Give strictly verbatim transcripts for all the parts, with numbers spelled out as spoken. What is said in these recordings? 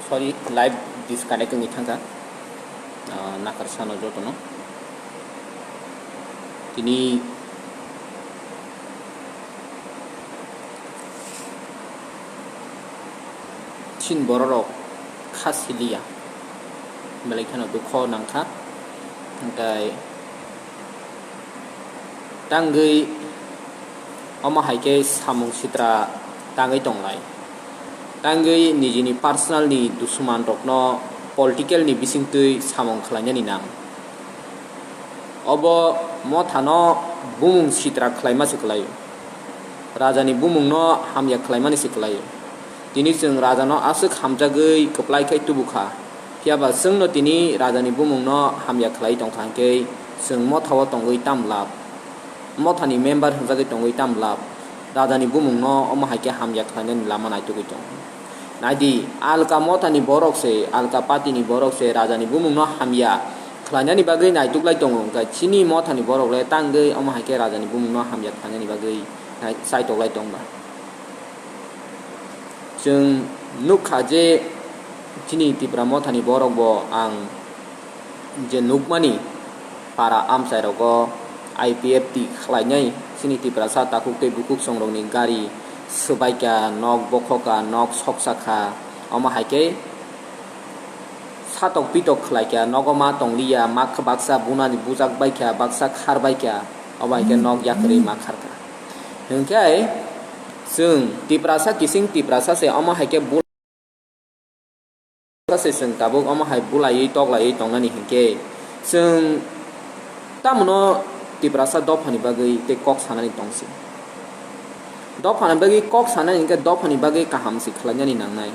Sorry, live disconnect wngwi thangkha. Ah, nakar sano jotono. Tini chin bororok kha siliya. Belai kheno dukho nangkha. Hwnkhe tangwi omo hai khe samung sitra tangwi tonglai. Tangwi nijini personal ni dusuman rokno political ni bisingtwi samung khlainani nang. Obo mothano bumung sitra khlaima se kwlaio. Rajani bumungno hamya khlaimani se kwlaio. Tini chwng rajano aswk hamjagwi kwplai khai tubukha. Phiyaba chwngno tini rajani bumungno hamya khlai tongkha hwnkhe chwng mothao tongwi tam lab? Mothani member hwnjagwi tongwi tam lab? Rajani bumungno omo hai khe hamya khlainani lama naitugwi tongo. Naidi, alka mothani borok se, alka party ni borok se rajani bumungno hamya khlainani bagwi naituklai tongo, hwnkhe chini mothani borok le tangwi omo hai khe rajani bumungno hamya khlainani bagwi nai-, chaitoklai tongba. Chwng nukha je chini Tipra mothani borok bo ang je nukmani para amchai rogo I P F T khlainai chini Tiprasa takhuk tei bukhuk songrokni gari swbaikha, nok bokhokha, nok soksakha, omo hai khe satok pitok khlaikha, nogo ma tongliya, mak baksa bunani bujak baikha, baksa khar baikha, omo hai khe nok yakarwi ma kharkha. Hwnkhe chwng Tiprasa kising Tiprasa se omo hai khe bul-, se chwng tabuk omo hai bulaiwi toklaiwi tongnani hinkhe chwng tamono Tiprasa dophani bagwi tei kok sanani tongsi. Dophani bagwi kok sanani hinkhe dophani bagwi kaham se khlainani nangnai.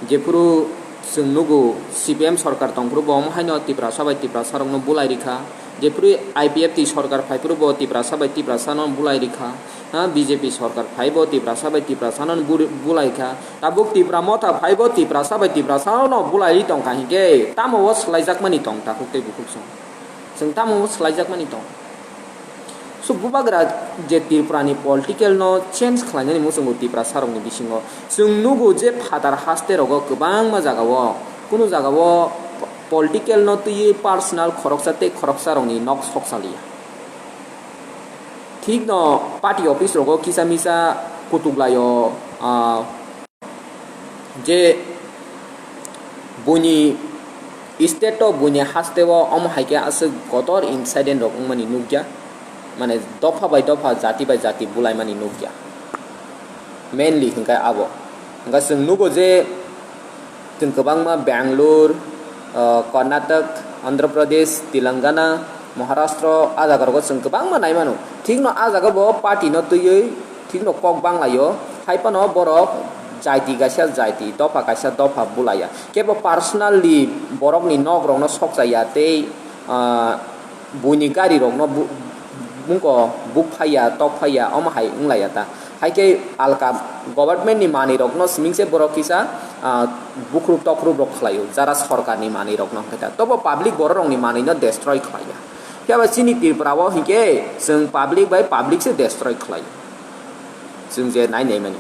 Jephuru chwng nugo C P M sorkar tongphuru bo omo haino Tiprasa bai Tiprasa rokno bulai rikha. Jephuru I P F T sorkar phaiphuru bo Tiprasa bai Tiprasa no bulai rikha. Ha, B J P sorkar phaibo Tiprasa bai Tiprasa no buri-, bulai kha. Tabuk Tipra motha phaibo Tiprasa bai Tiprasa no bulai tongkha hinkhe tamo o swlaijakmani tong takhuk tei bukhuk song. Chwng tamo o swlaijakmani tong. So, bubagra je Tripura ni political no change khlainani muchungo Tiprasa rokni bisingo chwng nugo je phatar haste rogo kwbangma jagao, kunu jagao political no twiwi personal khoroksa tei khoroksa rokni nok sok saliya. Thik no party office rogo kisa misa kutuk laio, ah, je buini state o, buini haste o omo hai khe aswk kotor incident rok wngmani nukya, mane dopha bai dopha, jati bai jati bulaimani nukya, mainly hwnkhe abo. Hwnkhe chwng nugo je chwng kwbangma Bangalore, ah, Karnataka, Andhra Pradesh, Telangana, Maharashtra, a jaga rogo chwng kwbangma nai mano. Thik no a jaga bo party no twiwi thik no kok banglaio, hai phano borok jaiti kaisa jaiti, dopha kaisa dopha bulaiya. Kebo personally borokni nok rokno sokchaiya tei, ah, buini gari rokno bu-, bungko buk phaiya, tok phaiya, omo hai wnglaiya ta. Hai khe alka government ni manwi rokno simi se borok kisa, ah, bukhrup tokhrup rok khlaio, jara sorkar ni manwi rokno hwnkhe ta. Tobo public borok rokni manwi no destroy khlaiya. Phiya ba chini Tripura o hinkhe chwng public bai public se destroy khlai. Chwng je nai nai mani.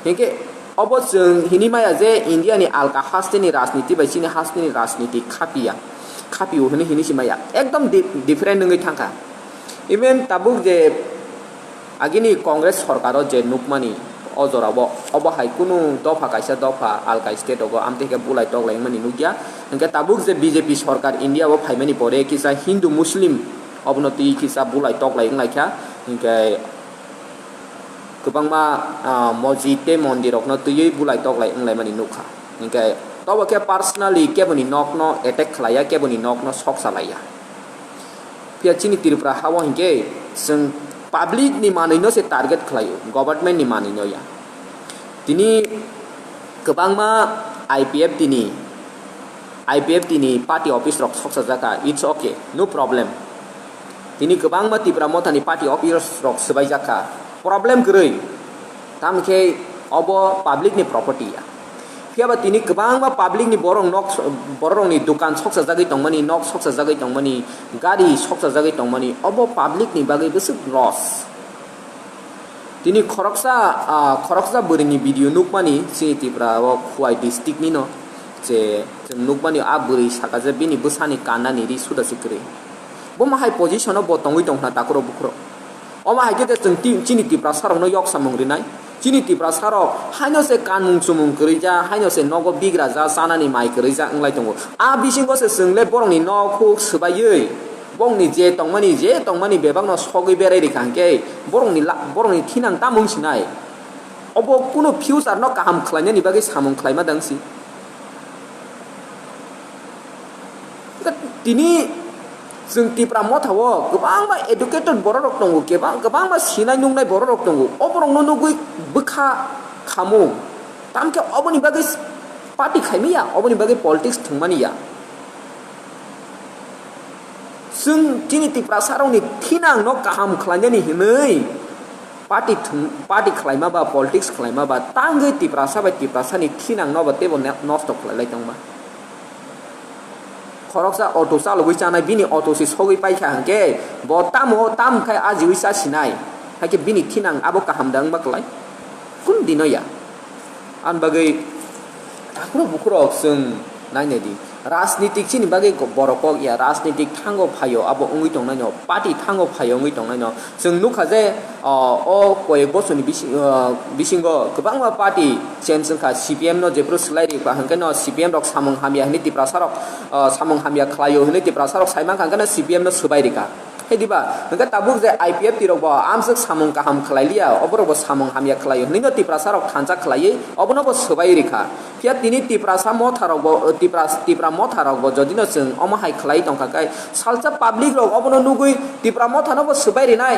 Hinkhe obo chwng hini maya je India ni alka haste ni rajniti bai chini haste ni rajniti khapiya. Khapio hini hini si maya. Ekdom di-, different wngwi thangkha. Even tabuk je agini Congress sorkar o je nukmani o jora o, obo hai kunu dopha kaisa dopha alka state rogo amtwi khe bulai toklai wngmani nukya. Hinkhe tabuk je B J P sorkar India o phaimani pore kisa Hindu Muslim obono twi kisa bulai toklai wnglaikha. Hinkhe kwbangma, ah, mosjid tei mondir rokno twiwi bulai toklai wnglaimani nukha. Hinkhe tobo khe personally keboni nokno attack khlaiya, keboni nokno soksa laiya. Phiya chini Tripura ha o hinkhe chwng public ni manwi no se target khlaio, government ni manwi no ya. Tini kwbangma I P F T ni, I P F T ni party office rok soksa jaka, it's okay, no problem. Tini kwbangma Tipra Motha ni party office rok swbai jaka, problem kwrwi. Tamo khe obo public ni property ya. Phiya ba tini kwbangma public ni borok nok, borok rok ni dukan soksa jagwi tongmani, nok soksa jagwi tongmani, gari soksa jagwi tongmani, obo public ni bagwi bwswk loss. Tini khoroksa, ah, khoroksa bwrwini video nukmani chini Tripura o Khowai district ni no, je chwng nukmani a bwrwi saka je bini bwsani kanani ri suda se kwrwi. Bo ma hai position o bo tongwi tongkha takhuro bukhuro. Omo hai khe je chwng ti-, chini Tiprasa rokno yok samung rinai. Chini Tiprasa rok haino se kanmung chumung kwrwi ja, haino se nogo bigra ja, chanani mai kwrwi ja wnglai tongo. A bisingo se chwng le borokni nok huk swbaiwi, bongni je tongmani, je tongmani bebakno sogwi berai rikha hwnkhe borokni la-, borokni thinang tamung sinai. Obo kuno future no kaham khlainani bagwi samung khlaima dang si. Tini chwng Tipra Motha o kwbangma educated borok rok tongo, kebang-, kwbangma sinai nuknai borok rok tongo. Oborokno nugwi bwkha khamung. Tamkhe oboni bagwi party khaimaya, oboni bagwi politics thwngmani ya. Chwng chini Tiprasa rokni thinang no kaham khlainani hinwi party thwng, party khlaima ba, politics khlaima ba, tangwi Tiprasa bai Tiprasa ni thinang no bo teibo ne-, nosto khlailai tongma. Khoroksa auto chalogwi chanai, bini auto se sogwi paikha hwnkhe bo tamo tam khai ajiwi chasinai, haikhe bini thinang abo kaham da wngma kwlai? Kun dino ya. Ani bagwi takhuro bukhurok chwng nainai di. Rajnitik chini bagwi borok kok ya, rajnitik thango phaio abo wngwi tongnaino, party thango phaio wngwi tongnaino. Chwng nukha je, o, o koyek bosorni bisi-, o, bisingo kwbangma party change wngkha, C P M no jephru swlai ri ba hwnkhe no C P M rok samung hamya hinwi Tiprasa rok, o, samung hamya khlaio hinwi Tiprasa rok sai mankha hwnkhe no C P M no swbai rikha. Khe diba hwnkhe tabuk je I P F T rok bo amswk samung kaham khlai liya, oborok bo samung hamya khlaio hinwi no Tiprasa rok thansa khlaiwi obono bo swbai rikha. Phiya tini Tiprasa motha rok bo, Tipra, Tipra motha rok bo jodi no chwng omo hai khlai tongkha khe salsa public rok obono nugwi Tipra motha no bo swbai rinai.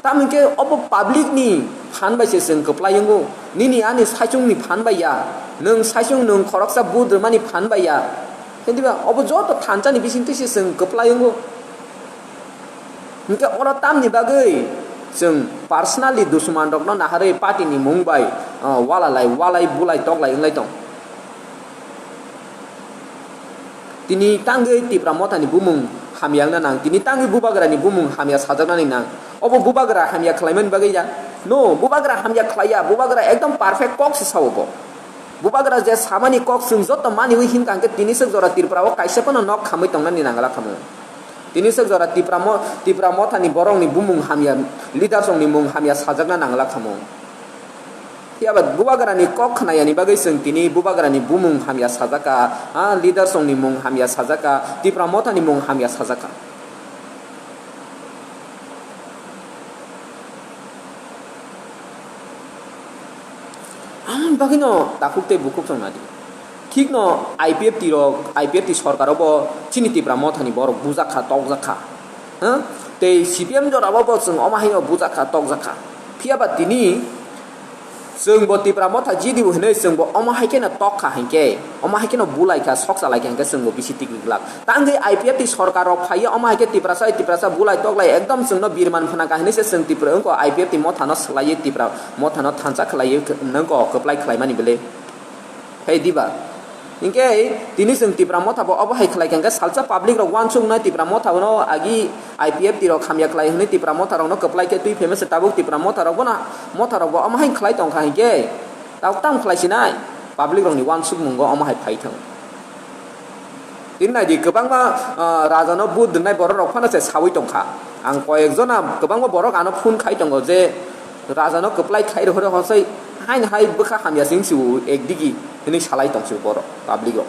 Tamo hwnkhe obo public ni phan bai se chwng kwplai wngo, nini ani saichung ni phan bai ya, nwng saichung nwng khoroksa vote rwmani phan bai ya. Khe diba obo joto thansa ni bising twi se chwng kwplai wngo. Hwnkhe oro tamni bagwi chwng personally dusuman rokno naharwi party ni mung bai, ah, walalai, walai, bulai, toklai wnglai tong. Tini tangwi Tipra Mothani bumung hamya wngna nang, tini tangwi Bubagrani bumung hamya sajaknani nang. Obo Bubagra hamya khlaimani bagwi ya? No, Bubagra hamya khlaiya, Bubagra ekdom perfect kok se sao bo. Bubagra je samani kok chwng joto maniwi himkha hwnkhe tini swk jora Tripura o kaisa phano nok khamwi tongnani nangla khamu. Tini swk jora Tipra mo-, Tipra Mothani borokni bumung hamya, leaders rokni mung hamya sajakna nangla khamu. Phiya ba Bubagrani kok khnayani bagwi chwng tini Bubagrani bumung hamya sajaka, ha, leaders rokni mung hamya sajaka, Tipra Mothani mung hamya sajaka. Ang bagwino takhuk tei bukhuk chwng nadi. Thikno I P F T rok, I P F T sorkar obo chini Tipra Mothani borok bujakha, tokjakha. Ha? Tei C P M jorabo bo chwng omo haino bujakha, tokjakha. Phiya ba tini chwng bo Tipra Motha G D U hinwi chwng bo omo hai kheno tokha hinkhe, omo hai kheno bulaikha, sokchalaikha hinkhe chwng bo bisi tikri glak. Tangwi I P F T sorkar rok phaiya omo hai khe Tiprasa, Tiprasa bulai toklai ekdom chwngno birman phwnangkha hinwi se chwng Tipra wngkha I P F T Mothano swlaiwi Tipra Mothano thansa khwlaiwi nangkha kwplai khwlaimani bwle. Hai diba? Hinkhe tini chwng Tipra Motha bo obo hai khwlaikha hinkhe salsa public rok uansuknai Tipra Motha bono agi I P F T rok hamya khwlai hinwi Tipra Motha rokno kwplai khe twi phaima se tabuk Tipra Motha rok bono, Motha rok bo omo hai khwlai tongkha hinkhe tabuk tamo khwlai sinai public rokni uansukmungo omo hai phai thang. Tini nai di, kwbangma, ah, raja no vote rwnai borok rok phano se sawi tongkha. Ang koyek jona kwbangma borok ano phone khai tongo je raja no kwplai khai rw hwrwi hosoi haino hai bwkha hamya sing si u ek digi hinwi salai tong si u borok public rok.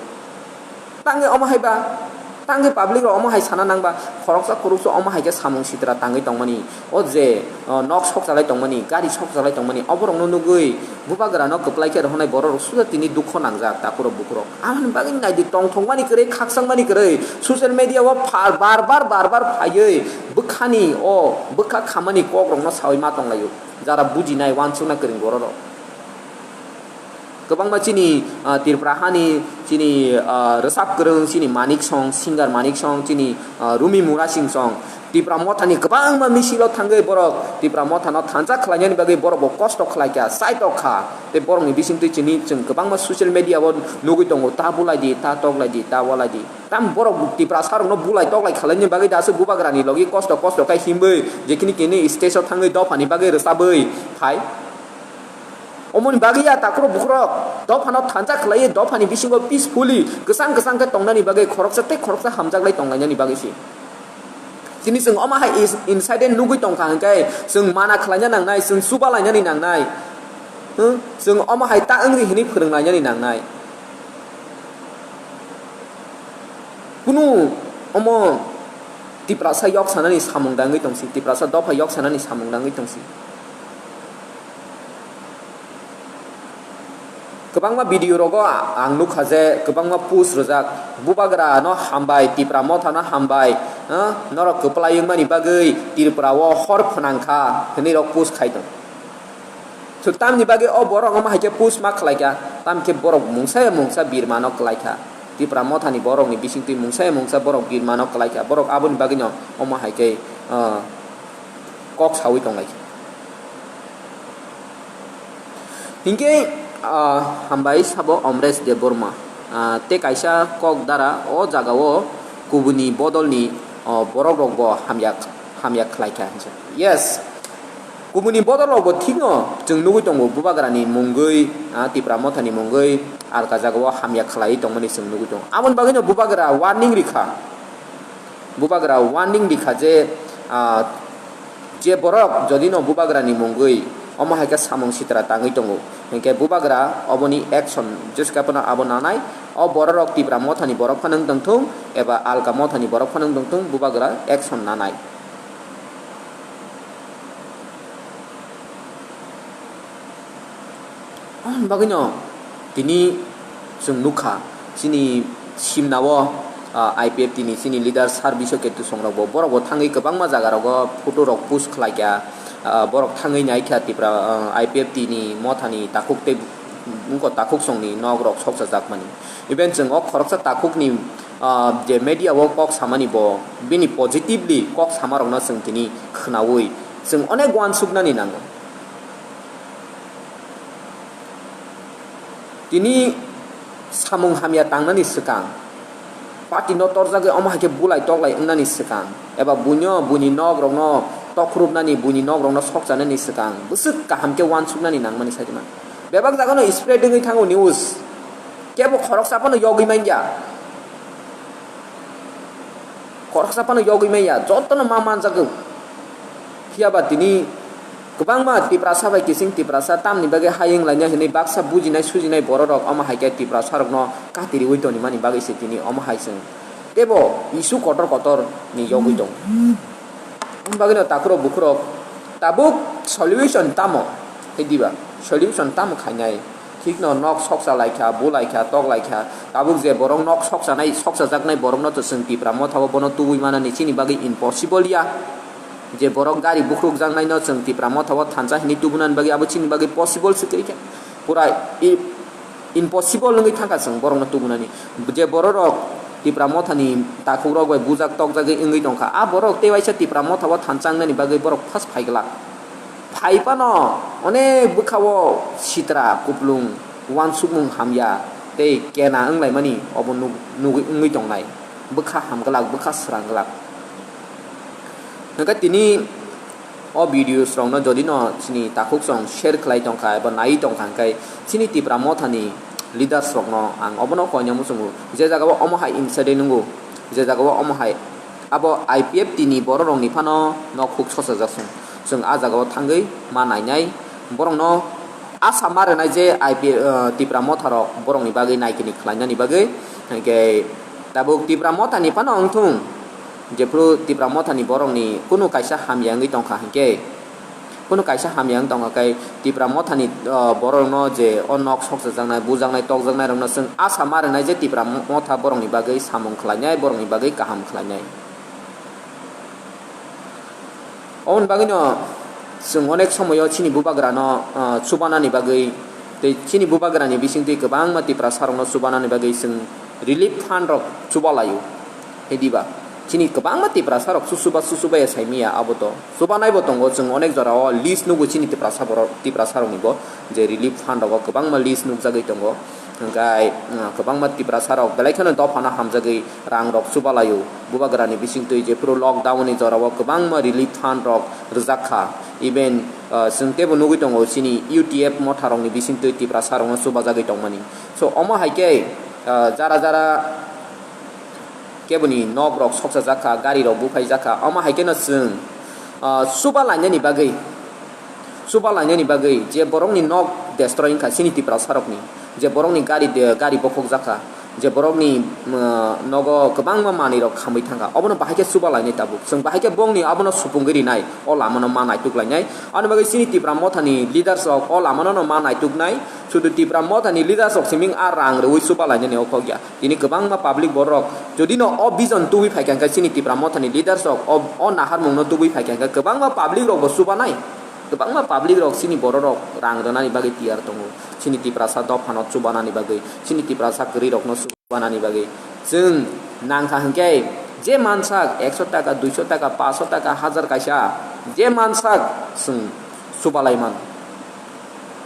Tangwi omo hai ba, tangwi public rok omo hai sana nang ba, khoroksa khoroksa omo hai khe samung sitra tangwi tongmani. O je, o, nok sokchalai tongmani, gari sokchalai tongmani, oborokno nugwi Bubagrano kwplai khe rohornai borok rok suda tini dukho nangjak, takhurok bukhurok. Aboni bagwi naidi tongthokmani kwrwi, khakchangmani kwrwi, social media o pha-, bar bar, bar bar phaiwi bwkhani o bwkha khamani kokrokno sawi ma tonglaio. Jara bujinai, uansukna kwrwng borok rok. Kwbangma chini, ah, Tripura hani chini, ah, rwchap kwrwng chini Manik Song, singer Manik Song, chini, ah, Rumi Murasing Song, Tipra Mothani kwbangma misilo thangwi borok Tipra Mothano thansa khlainani bagwi borok bo kosto khlaikha, chaitok kha. Tei borokni bisingtwi chini chwng kwbangma social media o nugwi tongo, ta bulai di, ta toklai di, ta walai di. Tam borok Tiprasa rokno bulai toklai khalaini bagwi da aswk bubagrani logi kosto kosto khe himwi jekhini kini stage o thangwi dophani bagwi rwchabwi phai. Omoni bagwi ya takhurok bukhurok dophano thansa khlaiwi dophani bisingo peacefully kwchang kwchang khe tongnani bagwi khoroksa tei khoroksa hamjaklai tonglainani bagwi se. Chini chwng omo hai is-, incident nugwi tongkha hwnkhe chwng mana khlaina nangnai, chwng chuba lainani nangnai. Hmm? Chwng omo hai ta wngri hwnwi phwrwng lainani nangnai. Kunu omo Tiprasa yok sanani samung dangwi tongsi, Tiprasa dopha yok sanani samung dangwi tongsi. Kwbangma video rogo ang nukha je kwbangma post rwjak, "Bubagra no hambai, Tipra Motha no hambai, ha? Norok kwplai wngmani bagwi Tripura o hor phwnang kha," hwnwi rok post khai tong. So tamni bagwi o borok omo hai khe post ma khlai kha, tam khe borok mungsa ya mungsa birma no klai kha. Tipra Motha ni borok ni bisingtwi mungsa ya mungsa borok birma no klai kha. Borok aboni bagwi no omo hai khe, ah, kok sawi tong lai kha. Hinkhe, ah, hambai sabo Amresh Debbarma, ah, tei kaisa kok dara o jaga o kubuni bodol ni, oh, borok rok bo hamya, hamya khlai kha hinsa. Yes, kubuni bodol rok bo thik no chwng nugwi tongo, Bubagra ni mungwi, ah, Tipra Motha ni mungwi alka jaga o hamya khlai tongmani chwng nugwi tongo. Aboni bagwi no Bubagra warning rikha. Bubagra warning rikha je, ah, je borok jodi no Bubagra ni mungwi omo hai khe samung sitra tangwi tongo, hinkhe Bubagra oboni action jeska phano abo nanai. O borok rok Tipra Motha ni borok phano wng tongthung eba alka Motha ni borok phano wng tongthung, Bubagra action nanai. Aboni bagwino tini chwng nukha, chini simnao, ah, I P F T ni chini leader Sir Biswa Ketu Songrok bo, borok bo thangwi kwbangma jaga rogo photo rok post khlai kha, ah, borok thangwi nai kha Tipra, ah, I P F T ni Motha ni takhuk tei wngkha takhuk songni nok rok sokchajak mani. Even chwng o khoroksa takhuk ni, ah, je media o kok samani bo bini positively kok sama rokno chwng tini khwnaui chwng onek uansuknani nango. Tini samung hamya tangnani swkang, party no torjagwi omo hai khe bulai toklai wngnani swkang, eba buino, buini nok rokno tokhorupnani, buini nok rokno sokchanani swkang bwswk kaham khe uansuknani nangmani sai mano. Bebak jagano spread wngwi thango news, kebo khoroksa phano yogwi manya. Khoroksa phano yogwi manya, jotono ma manjagw. Phiyaba tini kwbangma Tiprasa bai kising Tiprasa tamni bagwi hayung laina hinwi baksa bujinai sujinai borok rok omo hai khe Tiprasa rokno kati riwi toni mani bagwi se tini omo hai chwng teibo issue kotor kotor ni yogwi tongo. Omo bagwino takhurok bukhurok tabuk solution tamo khe diba? Solution tamo khainai? Thikno nok sokcha lai kha, bu lai kha, tok lai kha. Tabuk je borok nok sokchanai, sokchajaknai borokno to chwng Tipra Motha o bono tubui manani chini bagwi impossible ya. Je borok gari bukrukjaknaino chwng Tipra Motha o thansa hinwi tubunani bagwi abo chini bagwi possible se kwrwi kha. Pura i-, impossible wngwi thangkha chwng borokno tubunani. Je borok rok Tipra Mothani takhukrok bai bujak tokjagwi wngwi tongkha, a borok tei waisa Tipra Motha o thansa wngnani bagwi borok first phai glak. Phai phano onek bwkha o sitra kuplung, uansukmung hamya tei kena wnglaimani obo nuk-, nugwi wngwi tongnai. Bwkha ham glak, bwkha srang glak. Hwnkhe tini o videos rokno jodi no chini takhuk chwng share khlai tongkha eba nai tongkha, hwnkhe chini Tipra Mothani leaders rokno ang obono koina muchungo, je jaga o omo hai incident wngo, je jaga o omo hai abo I P F T ni borok rokni phano nok huk sochajak chwng, chwng a jaga o thangwi ma nainai, borok no asa ma rwnai je I P, eh, Tipra Motha rok borok ni bagwi naikini khlainani bagwi, hwnkhe tabuk Tipra Motha ni phano wngthung, jephru Tipra Motha ni borok ni kunu kaisa hamya wngwi tongkha hwnkhe, kunu kaisa hamya wng tongkha khe Tipra Motha ni, eh, borok no je o nok sokchajaknai, bujaknai, tokjaknai rok no chwng asa ma rwnai je Tipra Motha borok ni bagwi samung khlainai, borok ni bagwi kaham khlainai. Oboni bagwino chwng onek somoyo chini bubagrano, ah, chubanani bagwi tei chini bubagrani bisingtwi kwbangma Tiprasarokno chubanani bagwi chwng relief fund rok chubalaio. Hediba Chini kwbangma Tiprasa rok susuba susuba ya saimiya abo to. Subanai bo tongo, chwng onek jora o list nugo chini Tiprasa borok, Tiprasa rokni bo, je relief fund rogo kwbangma list nukjagwi tongo. Hwnkhe, uh, kwbangma Tiprasa rok belai kheno dophano hamjagwi rang rok chubalaio. Bubagrani bisingtwi jephuru lockdown ni jora o kwbangma relief fund rok rwjak kha. Even, uh, chwng teibo nugwi tongo chini U T F motha rokni bisingtwi Tiprasa rokno chubajagwi tongmani. So omo hai khe, uh, jara jara keboni nok rok soksajak kha, gari rok buphaijak kha, omo hai kheno chwng, ah, chuba lainani bagwi, chuba lainani bagwi je borokni nok destroy wngkha chini Tiprasa rokni, je borokni gari de, gari bokhokjak kha, je borokni, ah, nogo kwbangma manwi rok khamwi thangkha, obono bahai khe chuba lainai tabuk. Chwng bahai khe bongni abono supungwi rinai, o lamano ma naituk lainai. Ani bagwi chini Tipra mothani leaders rok o lamano no ma naituknai, sudu Tipra mothani leaders rok siming a rang rwui chuba lainani o khokya. Tini kwbangma public borok jodi no o vision tubui phaikha hwnkhe chini Tipra mothani leaders rok o, o naharmung no tubui phaikha hwnkhe kwbangma public rok bo chubanai, kwbangma public rok chini borok rok rang rwnani bagwi tiyar tongo, chini Tiprasa dophano chubanani bagwi, chini Tiprasa kwrwi rokno chubanani bagwi. Chwng nangkha hwnkhe je mansak ekso taka, duiso taka, paso taka, hajar kaisa je mansak chwng chubalai mano.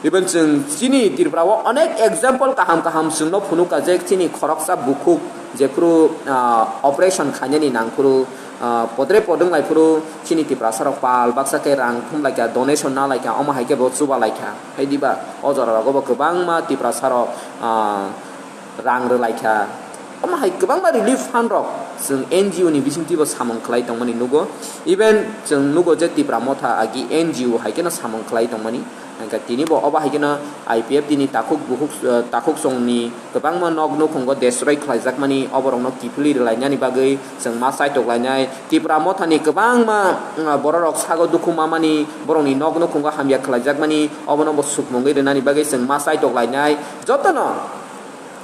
Even chwng chini Tripura o onek example kaham kaham chwngno phunukha je chini khoroksa bukhuk jephuru, ah, operation khainani nangphuru, ah, podre podwng laiphuru chini Tiprasa rok pal baksa khe rang thumlaikha, donation nalaikha, omo hai khe bo chubalaikha. Hai diba o jora rogo bo kwbangma Tiprasa rok, ah, rang rwlaikha. Omo hai kwbangma relief fund rok chwng N G O ni bisingtwi bo samung khlai tongmani nugo. Even chwng nugo je Tipra Motha agi N G O hai kheno samung khlai tongmani. Hwnkhe tini bo obo hai kheno I P F T ni takhuk bukhuk, eh, takhuk songni kwbangma nok nukhungo destroy khlaijakmani, oborokno kiphilwi rwlainani bagwi chwng ma chaitok lainai. Tipra Mothani kwbangma, mm, bororok sago dukhu mamani, borokni nok nukhungo hamya khlaijakmani, obono bo sukmungwi rwnani bagwi chwng ma chaitok lainai. Jotono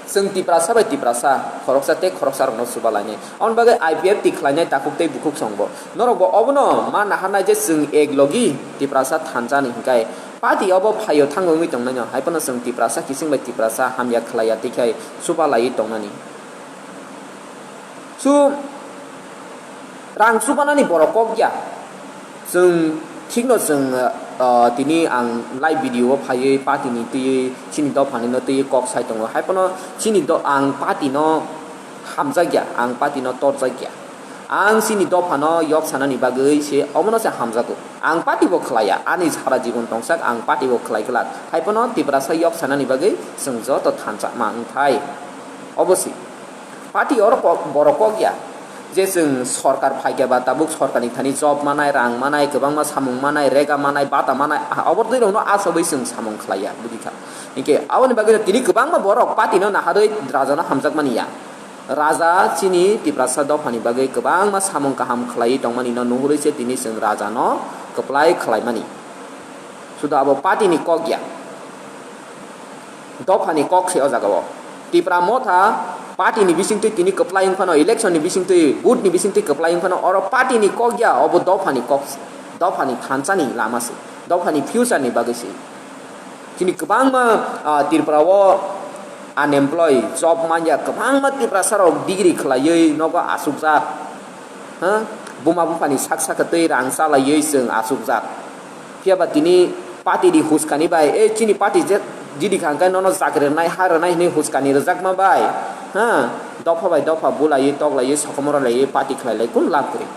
chwng Tiprasa bai Tiprasa, khoroksa tei khoroksarokno chuba lainai. Aboni bagwi I P F T khlainai takhuk tei bukhuk songbo. Norokbo obono ma naharnai je chwng ek logi Tiprasa thansa ni hwnkhe party obo phaio thango wngwi tongnaino, hai phano chwng Tiprasa kiching bai Tiprasa hamya khlaiya twikhai chuba laiwi tongnani. Su rang chubanani borok kok ya. Chwng thikno chwng, ah, tini ang live video o phaiwi party ni twiwi chini dophani no twiwi kok sai tongo. Hai phano chini do-, ang party no hamjak ya, ang party no torjak ya. Ang chini dophano yok sanani bagwi se omono se hamjago. Ang party bo khlaiya, ani sara jibon tongsak ang party bo khlai glak. Hai phano Tiprasa yok sanani bagwi chwng joto thansa ma wngthai. Obo se. Party oro kok, borok kok ya. Je chwng sorkar phaikya ba tabuk sorkarni thani job manai, rang manai, kwbangma samung manai, rega manai, bata manai, ah, obo twi rokno asogwi chwng samung khlaiya, bujikha. Hinkhe aboni bagwi tini kwbangma borok party no naharwi rajano hamjakmani ya. Raja chini Tiprasa dophani bagwi kwbangma samung kaham khlaiwi tongmani no nuhurwi se tini chwng rajano kwplai khlaimani. Suda abo party ni kok ya. Dophani kok se o jaga o. Tipra Motha party ni bisingtwi tini kwplai wngphano, election ni bisingtwi, vote ni bisingtwi kwplai wngphano, oro party ni kok ya, obo dophani kok se. Dophani thansa ni lama se. Dophani future ni bagwi se. Chini kwbangma, ah, Tripura o unemployed, job manya kwbangma Tiprasa rok degree khlaiwi nogo achukjak. Ha? Buma buphani sak saka twi rang chalaiwi chwng achukjak. Phiya ba tini party ni huskani bai, "Eh, chini party je jidi kha hwnkhe nono chakri rwnai, ha rwnai," hinwi huskani rwjakma bai, ha? Dopha bai dopha bulaiwi, toklaiwi, sokomoro laiwi party khlai lai kunu lab kwrwi.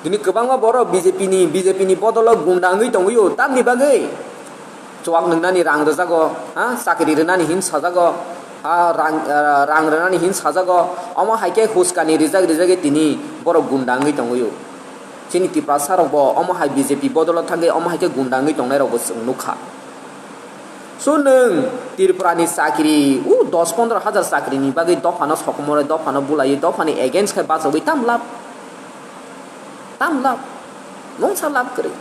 Tini kwbangma borok B J P ni, B J P ni bodolo gunda wngwi tongwi o, tamni bagwi? Chuak nwngnani rang rwjago, ha, chakri rwnani hin sajago, ha, rang, ah, rang rwnani hin sajago, omo hai khe huskani rijak rijagwi tini borok gunda wngwi tongwi o. Chini Tiprasa rok bo omo hai B J P bodolo thangwi omo hai khe gunda wngwi tongnai rok bo chwng nukha. So nwng Tripura ni chakri, o dos pondro hajar chakri ni bagwi dophano sokomorwi, dophano bulaiwi, dophani against khe bachogwi tam lab? Tam lab? Mungsa lab kwrwi.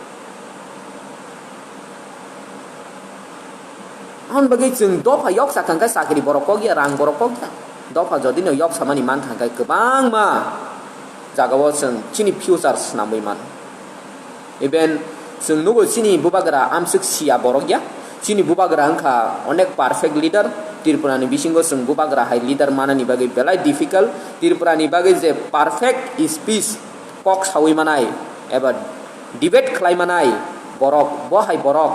Aboni bagwi chwng dopha yok sakha hwnkhe chakri borok kok ya, rang borok kok ya. Dopha jodi no yok samani mankha hwnkhe kwbangma jagao chwng chini future swnamwi mano. Even chwng nugo chini bubagra amswk siya borok ya. Chini bubagra wngkha onek perfect leader. Tripura ni bisingo chwng bubagra hai leader manani bagwi belai difficult. Tripura ni bagwi je perfect speech kok sawi manai eba debate khlai manai borok, bo hai borok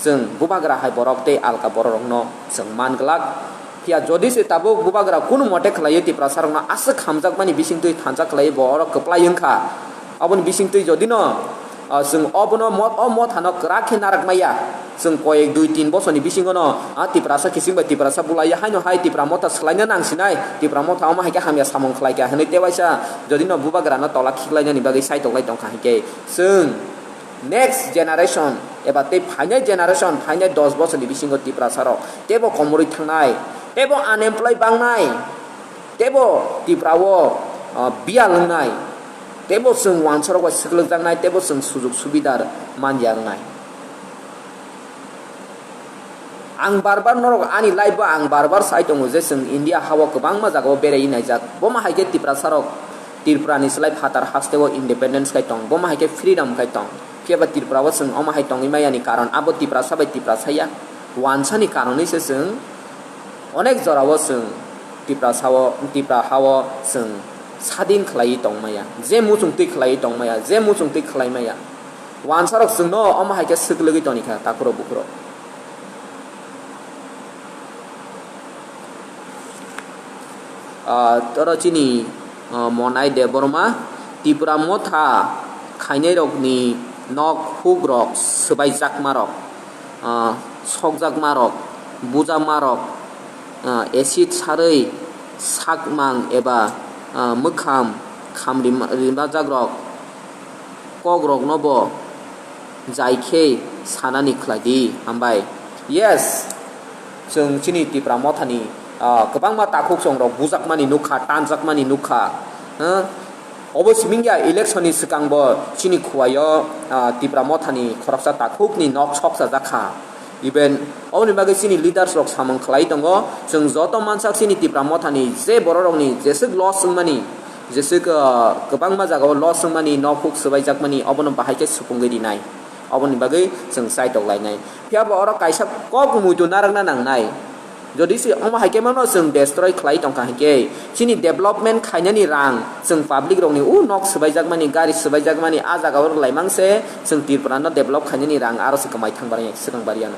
chwng bubagra hai borok tei alka borok rokno chwng man glak. Phiya jodi se tabuk bubagra kunu mote khlaiwi Tiprasa rokno aswk hamjakmani bisingtwi thansa khlaiwi bo oro kwplai wngkha, aboni bisingtwi jodi no, ah, chwng obono mo-, o mothano kwrak khe narak maya, chwng koyek dui tin bosorni bisingo no, ah, Tiprasa kiching bai Tiprasa bulai haino hai Tipra motha swlaina nang sinai, Tipra motha omo hai khe hamya samung khlai kha hinwi tewaisa jodi no bubagra no tola khiklainani bagwi saitok lai tongkha hinkhe chwng next generation eba tei phainai generation, phainai dos bosorni bisingo Tiprasa rok tebo komorwi thangnai, tebo unemployed bangnai, tebo Tripura o, ah, biyal wngnai, tebo chwng wansarok bai swklwkjaknai, tebo chwng sujok subidar manya wngnai. Ang bar bar norok ani live o ang bar bar sai tongo je chwng India ha o kwbangma jaga o berai naijak. Bomo hai khe Tiprasa rok Tripura ni slai phatar haste o independence khai tong, bomo hai khe freedom khai tong. Phiya ba Tripura o chwng omo hai tongwi maya ni karon abo Tiprasa bai Tiprasa ya. Wansani karonwi se chwng onek jora o chwng Tiprasa o, Tripura ha o chwng sadin khlaiwi tong maya. Je muchung twi khlaiwi tong maya, je muchung twi khlai maya. Wansarok chwngno omo hai khe swklwgwi toni kha, takhurok bukhurok. Ah, toro chini, ah, Monai Debbarma, Tripura motha khainairokni nok hukrok swbaijakmarok, ah, sokjakmarok, bujakmarok, ah, acid sarwi sakmang eba, ah, mwkham khamrima-, rimajakrok kokrokno bo jai khe sanani khlai di, hambai. Yes, chwng chini Tipra mothani, ah, kwbangma takhuk chongrok bujakmani nukha, tanjakmani nukha. Huh? Obo siming ya election ni swkang bo chini khuaio, ah, Tipra mothani khoroksa takhukni nok soksa jakha. Even oboni bagwi chini leaders rok samung khlai tongo, chwng joto mansak chini Tipra mothani je bororokni jeswk loss wngmani, jeswk, ah, kwbangma jagao loss wngmani, nok huk swbaijakmani, obono bahai khe supungwi rinai. Oboni bagwi chwng chaitok lainai. Phiya bo oro kaisa kok muitu narwkna nangnai. Jodi se omo hai khe mano chwng destroy khlai tongkha hinkhe, chini development khainani rang, chwng public rokni o nok swbaijakmani, gari swbaijakmani, a jagao rwlaimang se chwng Tripura no develop khainani rang aro se kwmai thang barya, swkang baryano.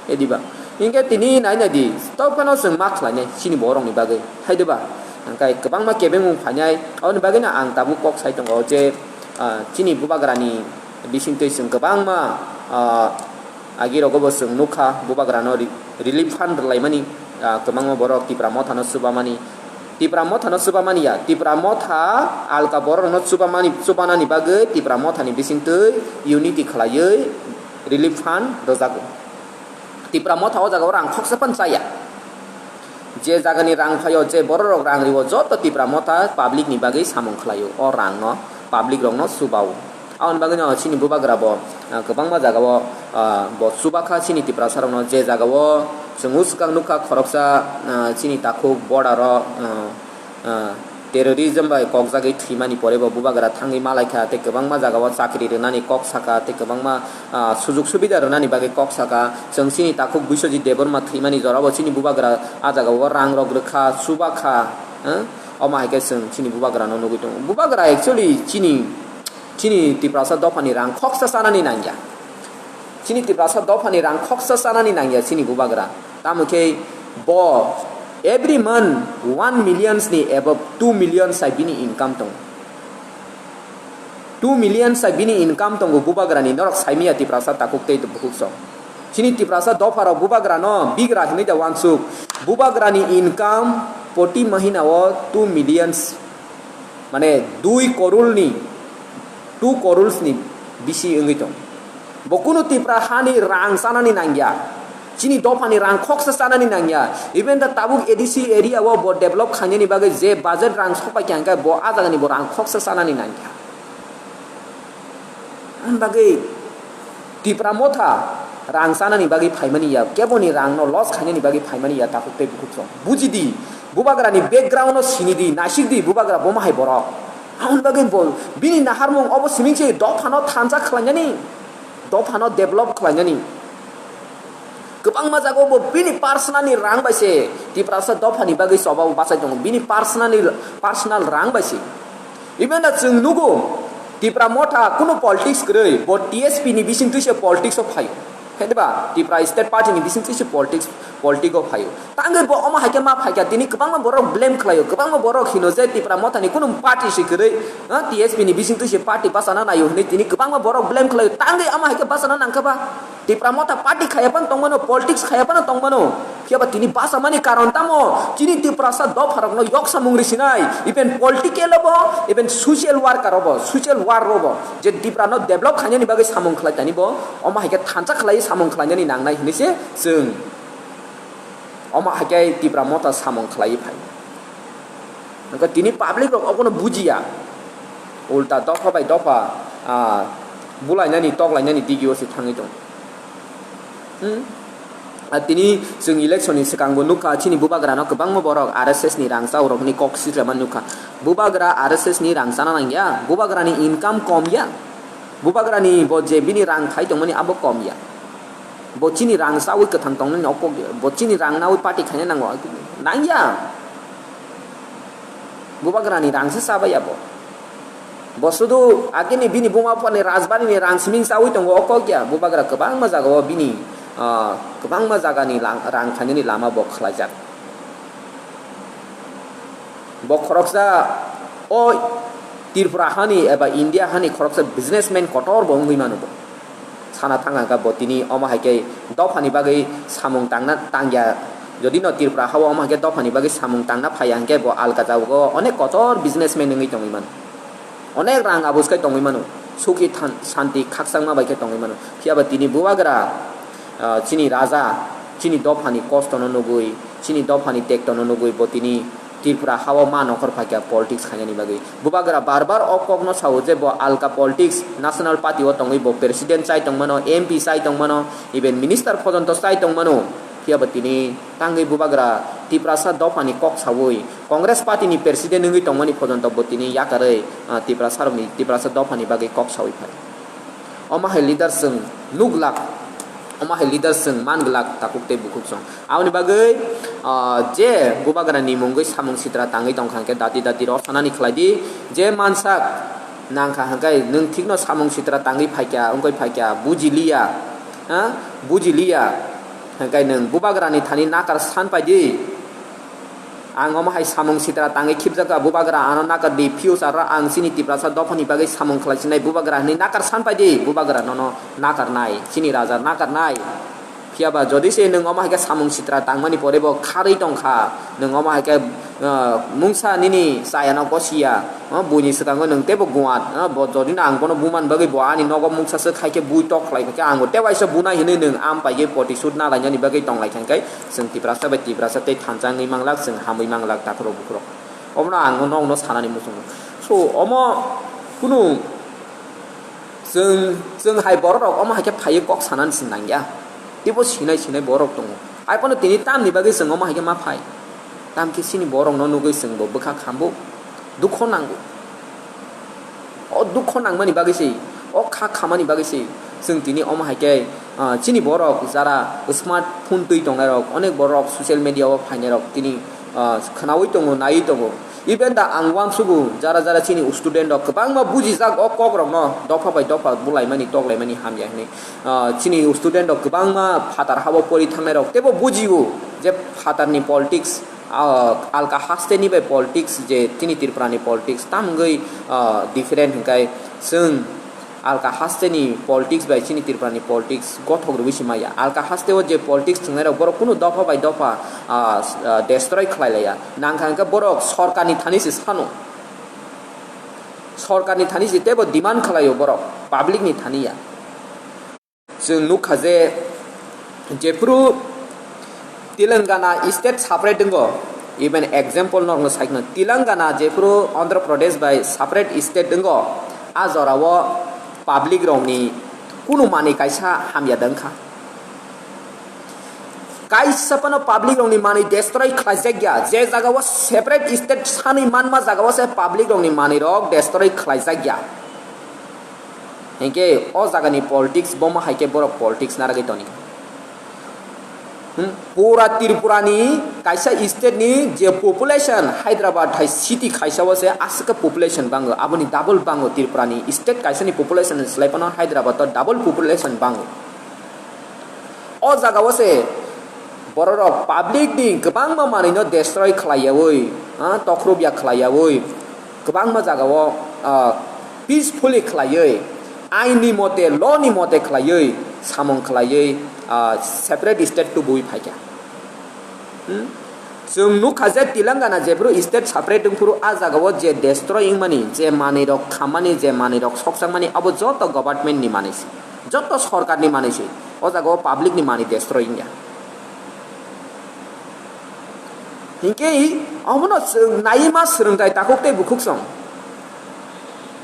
Ediba. Hinkhe tini nai nai di, tei phano chwng ma khlainai chini borokni bagwi, hai diba? Hingkhe kwbangma kebengmung phainai, aboni bagwino ang tabuk kok sai tongo je, ah, chini bubagrani bisingtwi chwng kwbangma, ah, agi rogo bo chwng nukha, bubagrano ri-, relief fund rwlaimani, ah, kwbangma borok Tipra mothano chubamani, Tipra mothano chubamani ya, Tipra motha alka borokno chubamani, chubanani bagwi Tipra mothani bisingtwi unity khlaiwi relief fund rwjago. Tipra motha o jaga o rang khoksa phan chaya. Je jagani rang phaio, je bororok rang rio, joto Tipra motha public ni bagwi samung khlaio. O rang no public rok no chubao. Aboni bagwi no chini bubagra bo, ah, kwbangma jaga o, ah, bo chubakha chini Tiprasa rok no. Je jaga o chwng swkang nukha khoroksa, ah, chini takhuk border o, ah, ah, terrorism bai kokjagwi thwimani pore bo bubagra thangwi malaikha tei kwbangma jagao chakri rwnani kok saka tei kwbangma, ah, sujok subida rwnani bagwi kok saka. Chwng chini takhuk Biswajit Debbarma thwimani jorao chini bubagra a jagao rang rok rwkha, chubakha, eh? Omo hai khe chwng chini bubagrano nugwi tongo. Bubagra actually chini, chini Tiprasa dophani rang khoksa chanani nangya. Chini Tiprasa dophani rang khoksa chanani nangya chini bubagra. Tamo khe bo every month one millions ni above, two million sai bini income tongo. Two million sai bini income tongo bubagrani, norok saimanya Tiprasa takhuk tei bukhuk song. Chini Tiprasa dopharok bubagrano bigra hinwi da wansuk. Bubagrani income proti mahina o two millions. Mane dui korul ni, two koruls ni bisi wngwi tong. Bo kunu Tipra hani rang chanani nangya. Chini dophani rang khoksa chanani nangya. Even the tabuk A D C area o bo develop khainani bagwi je budget rang sokpai kha hwnkhe bo a jagani bo rang khoksa chanani nangya. Ani bagwi Tipra motha rang chanani bagwi phaimani ya, keboni rang no loss khainani bagwi phaimani ya, takhuk tei bukhuk song. Buji di, bubagra ni background no sini di, naisik di, bubagra bo ma hai borok. Aboni bagwi bo, bini naharmung obo siming se dopha no thansa khlainani, dopha no develop khlainani. Kwbangma jagao bo bini personal ni rang bai se Tiprasa dophani bagwi choba bo bachai tongo, bini personal ni, personal rang bai se. Even da chwng nugo, Tipra Motha kunu politics kwrwi, bo T S P ni bisingtwi se politics o phaio. Khe diba? Tipra State Party ni bisingtwi se politics, politics o phaio. Tangwi bo omo hai khe ma phaikha, tini kwbangma borok blame khlaio, kwbangma borok hino je Tipra Motha ni kunu party se kwrwi, ha, T S P ni bisingtwi se party bachana naio hinwi tini kwbangma borok blame khlaio. Tangwi omo hai khe bachana nangkha ba? Tipra Motha party khaya phano tongmano, politics khaya phano tongmano. Phiya ba tini bachamani karon tamo? Chini Tiprasa dopharokno yoksamung risinai, even political obo, even social worker obo, social work obo. Je Tiprano develop khainani bagwi samung khlai tani bo, omo hai khe thansa khlai samung khlainani nangnai hinwi se chwng. Omo hai khe Tipra Motha samung khlai phai. Nokha tini public rok obono bujiya. Ulta dopha bai dopha, ah, bulainani, toklainani digio se thangwi tong. Hmm? Ah, tini chwng election ni swkang bo nukha, chini bubagrano kwbangma borok R S S ni rang chaurokni kok sitlaima nukha. Bubagra R S S ni rang chana nangya, bubagrani income kom ya. Bubagrani bo je bini rang khai tongmani abo kom ya. Bo chini rang chawi kwthang tongnani okok ya. Bo chini rang nawi party khaina nango. Nangya. Bubagrani rangse chabai abo. Bo sudu agini bini buma phani rajbari ni rang siming chawi tongo okok ya. Bubagra kwbangma jagao bini, ah, kwbangma jagani lang-, rang khainani lama bo khlaijak. Bo khoroksa o Tripura hani eba India hani khoroksa businessman kotor bo wngwi mano bo. Sana thang kha bo tini omo hai khe dophani bagwi samung tangna tangya. Jodi no Tripura hao omo hai khe dophani bagwi samung tangna phaiya hinkhe bo alka jago onek kotor businessman wngwi tongwi mano. Onek rang abus khe tongwi mano. Suki than-, santi khakchangma bai khe tongwi mano. Phiya ba tini bubagra, ah, chini raja, chini dophani kosto no nugwi, chini dophani tekto no nugwi bo tini Tripura hao ma nokhor phaikha politics khainani bagwi. Bubagra bar bar o kokno sao je bo alka politics, national party o tongwi bo president chai tongmano, M P chai tongmano, even minister pojonto chai tongmano. Phiya ba tini tangwi bubagra Tiprasa dophani kok saui Congress party ni president wngwi tongmani pojonto bo tini yakarwi, ah, Tiprasa rokni, Tiprasa dophani bagwi kok saui phai. Omo hai leader chwng nuglak, omo hai leader chwng manglak takhuk tei bukhuk chwng. Aboni bagwi, ah, je bubagrani mungwi samung sitra tangwi tongkha hwnkhe dati dati rw sanani khlai di, je mansak nangkha hwnkhe nwng thikno samung sitra tangwi phaikha, wngwi phaikha, buji liya, ha? Buji liya hwnkhe nwng bubagrani thani nakar san pai di. Ang omo hai samung sitra tangwi khibjakha, bubagra ano nakar di, future o ang chini Tiprasa dophani bagwi samung khlai sinai, bubagra hinwi nakar san pai di, bubagra nono nakar nai, chini raja nakar nai. Phiya ba jodi se nwng omo hai khe samung sitra tangmani pore bo kharwi tongkha, nwng omo hai khe, ah, mungsa nini chayano gosiya, ah, buini swkango nwng teibo guat, ah, bo jodi no ang bono bumani bagwi bo ani nogo mungsa swk hai khe bui tok khlai kha khe ang bo tei waisa bunai hinwi nwng am pai khe poti sut na lainani bagwi tong lai kha khe. Chwng Tiprasa bai Tiprasa tei thansa wngwi manglak, chwng hamwi manglak takhurok bukhurok. Omono ang nokno sanani muchungo. So, omo kunu chwng, chwng hai borok rok omo hai khe phaiwi kok sanani se nangya. Teibo sinai sinai borok tongo. Hai phano tini tamni bagwi chwng omo hai khe ma phai. Tamkhe chini borokno nugwi chwngbo bwkha khambo, dukho nango. O dukho nangmani bagwi se, o kha khamani bagwi se, chwng tini omo hai khe, ah, chini borok jara smartphone twi tongnai rok, onek borok social media o phainai rok tini, ah, khwnaui tongo, naiwi tongo. Even da ang uansugo jara jara chini student rok kwbangma bujijak o kok rokno dopha bai dopha bulaimani toklaimani hamya hinwi. Ah, chini student rok kwbangma phatar habo pori thangnai rok teibo bujio je phatarni politics, ah, alka haste ni bai politics je chini Tripura ni politics tam wngwi, ah, different hwnkhe chwng alka haste ni politics bai chini Tripura ni politics gothok rwui se maya. Alka haste o je politics thwngnai rok borok kunu dopha bai dopha, ah, ah, destroy khlai laiya. Nangkha hwnkhe borok sorkar ni thani se sano. Sorkar ni thani se teibo demand khlaio borok, public ni thani ya. Chwng nukha je, jephru Telangana state separate wngo, even example norokno saikno, Telangana jephru Andhra Pradesh bai separate state wngo, a jorao public rokni kunu manwi kaisa hamya da wngkha. Kaisa phano public rokni manwi destroy khlaijak ya, je jagao separate state sanwi manma jagao se public rokni manwi rok destroy khlaijak ya. Hinkhe o jagani politics bomo hai khe borok politics narwgwi toni. Hmm? Pura Tripura ni kaisa state ni je population, Hyderabad hai city kaisa o se aswk population bango, aboni double bango Tripura ni state kaisa ni population ni slai phano Hyderabad o double population bango. O jaga o se borok rok public ni kwbangma manwi no destroy khlai yawi, ha, tokhrup ya khlai yawi, kwbangma jaga o, ah, peacefully khlaiwi, ain ni mote, law ni mote khlaiwi, samung khlaiwi, ah, separate state tubui phaikha. Hmm? Chwng nukha je Telangana jephuru state separate wngphuru a jagao je destroy wngmani, je manwirok khammani, je manwirok sokjakmani, abo joto government ni manwi se, joto sorkar ni manwi se. O jagao public ni manwi destroy wngya. Hinkhe omono chwng naiwi ma swrwngthai takhuk tei bukhuk song.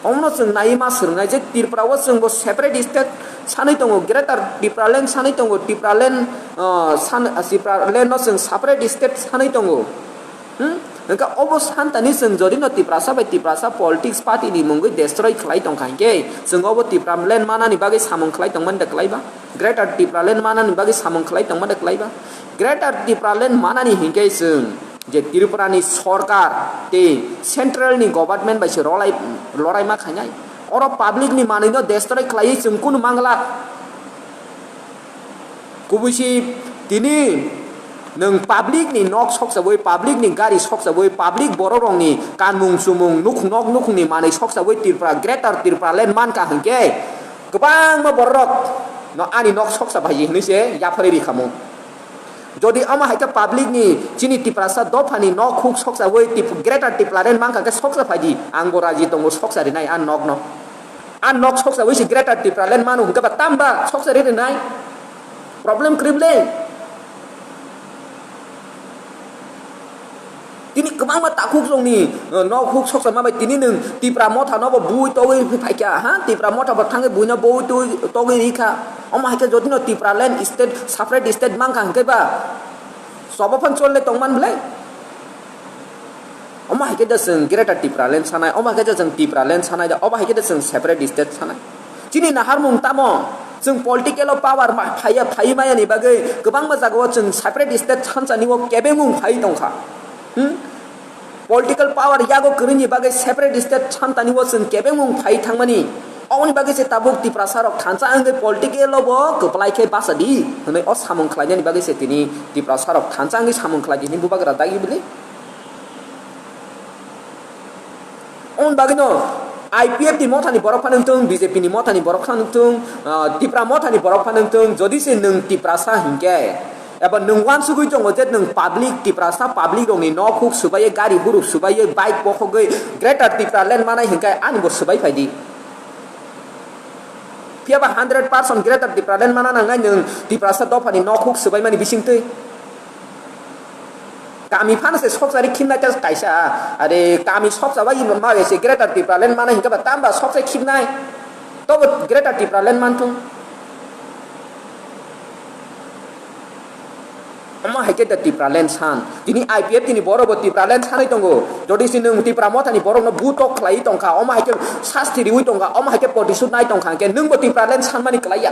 Omono chwng naiwi ma swrwngnai je Tripura o chwngbo separate state sanwi tongo, Greater Tipraland sanwi tongo, Tipraland, ah, san-, ah, Tipraland no chwng separate state sanwi tongo. Hmm? Hwnkhe obo santani chwng jodi no Tiprasa bai Tiprasa politics party ni mungwi destroy khlai tongkha hinkhe chwng obo Tipraland manani bagwi samung khlai tongmani da kwlai ba? Greater Tipraland manani bagwi samung khlai tongmani da kwlai ba? Greater Tipraland manani hinkhe chwng je Tripura ni sorkar tei central ni government bai se rolai, lorai ma khainai. Oro public ni manwi no destroy khlaiwi chwng kunu mangla. Kubui si tini nwng public ni nok soksawi, public ni gari soksawi, public borok rok ni kanmung chumung nuk-, nok nukhung ni manwi soksawi Tripura, Greater Tripura Land mankha hinkhe kwbangma borok rok no ani nok soksa bai hinwi se yapharwi rikhamu. Jodi omo hai khe public ni chini Tiprasa dopha ni nok huk soksawi Tip-, Greater Tipraland mankha khe soksa phaidi, ang bo raji tongo soksa rinai a nok no. A nok soksawi se Greater Tipraland manu hwnkhe ba tamba soksa ri rinai. Problem kwrwi le. Tini kwbangma takhuk rokni, eh, nok huk soksa ma bai tini nwng Tipra motha no bo bui togwi phaikha ha, Tipra motha bo thangwi buino bui twi togwi rikha. Omo hai khe jodi no Tipraland state, separate state mankha hinkhe ba sobo phan chole tongman bwle. Omo hai khe da chwng Greater Tipraland sanai, omo hai khe da chwng Tipraland sanai da, omo hai khe da chwng separate state sanai. Chini naharmung tamo? Chwng political o power ma-, phaiya, phaiwi maya ni bagwi kwbangma jagao chwng separate state sanchani o kebengmung phaiwi tongkha. Hmm? Political power yago kwrwini bagwi separate state santani o chwng kebengmung phaiwi thangmani. Oboni bagwi se tabuk Tiprasa rok thansa wngwi political o bo kwplai khe basa di hwnwi o samung khlainani bagwi se tini Tiprasa rok thansa wngwi samung khlai di hwnwi bubagra dagi bwle. Oboni bagwino I P F ni mothani borok phano wngthung, B J P ni mothani borok phano wngthung, ah, Tipra mothani borok phano wngthung, jodi se nwng Tiprasa hinkhe, eba nwng uansugwi tongo je nwng public, Tiprasa public rokni nok huk swbaiwi, gari huruk swbaiwi, bike bokhogwi Greater Tipraland manai hinkhe ani bo swbai phaidi. Phiyaba hundred percent Greater Tipraland mana nangnai nwng Tiprasa dophani nok huk swbaimani bisingtwi. Kami phano se sokchari khimnai ta kaisa, are kami sokcha bai ma se Greater Tipraland mana hinkhe ba tamba sokchai khimnai. Tobo Greater Tipraland manthung. Omo hai khe da Tipraland san. Tini I P F tini borok bo Tipraland sanwi tongo. Jodi se nwng Tipra mothani borokno butok khlaiwi tongkha, omo hai khe sasti riwi tongkha, omo hai khe protisud nai tongkha, hinkhe nwng bo Tipraland sanmani kwlaiya.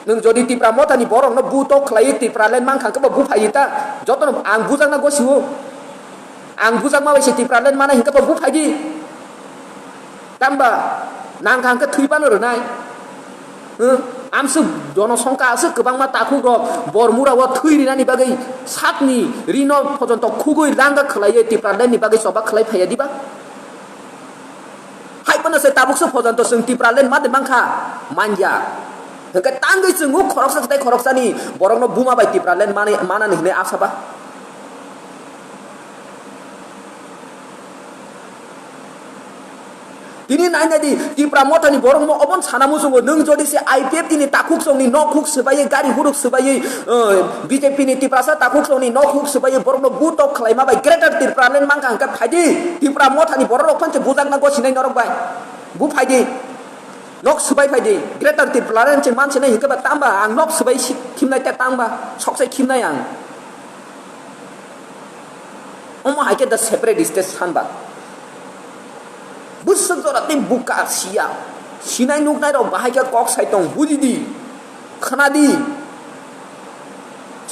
Nwng jodi Tipra mothani borokno butok khlaiwi Tipraland mankha, khe bo buphaiwi ta? Jotono ang bujakna gosio. Ang bujakma bai se Tipraland mana hinkhe bo buphaidi. Tamba nangkha hinkhe thwi phano rwnai. Hwng? Amsuk jonosongkha aswk kwbangma takhuk rok Bormura o thwi rinani bagwi sakni rino pojonto khugwi langga khlaiwi Tipraland ni bagwi choba khlai phaiya diba? Hai phano se tabuk se pojonto chwng Tipraland ma de mankha, manya. Hwnkhe tangwi chwng o khoroksa tei khoroksani borokno buma bai Tipraland mani, manani hwnwi asa ba. Tini naina di, Tipra mothani borok mo obon sana muchungo, nwng jodi se I P F T ni takhuk songni nok huk swbaiwi, gari huruk swbaiwi, eh, B J P ni Tiprasa takhuk songni nok huk swbaiwi, borokno butok khlaima bai Greater Tipraland mankha hwnkhe phaidi, Tipra mothani borok rok phanse bujakna gosinai norok bai. Bu phaidi, nok swbai phaidi, Greater Tipraland se mansinai hwnkhe ba tamba ang nok swbai si-, khimnai ta tangba, soksai khimnai ang. Omo hai khe the separate state sanba. Bwswk jora tei buka siya. Sinai nuknai rok bahai khe kok sai tong, buji di, khna di.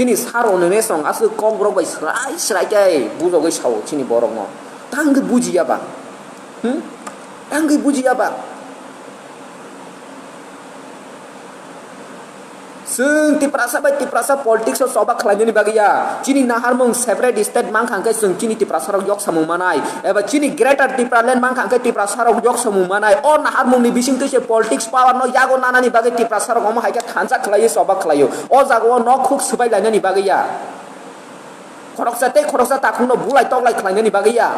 Chini sar o nene song aswk kok borok bai srai srai khe bujogwi sao chini borok no. Tangwi bujiya ba? Hmm? Tangwi bujiya ba? Chwng Tiprasa bai Tiprasa politics o choba khlainani bagwi ya. Chini naharmung separate state mankha hwnkhe chwng chini Tiprasa rok yok samung manai. Eba chini Greater Tipraland mankha hwnkhe Tiprasa rok yok samung manai. O naharmung ni bising twi se politics power no yago nanani bagwi Tiprasa rok omo hai khe thansa khlaiwi choba khlaio. O jaga o nok huk swbai lainani bagwi ya. Khoroksa tei khoroksa takhuk no bulai toklai khlainani bagwi ya.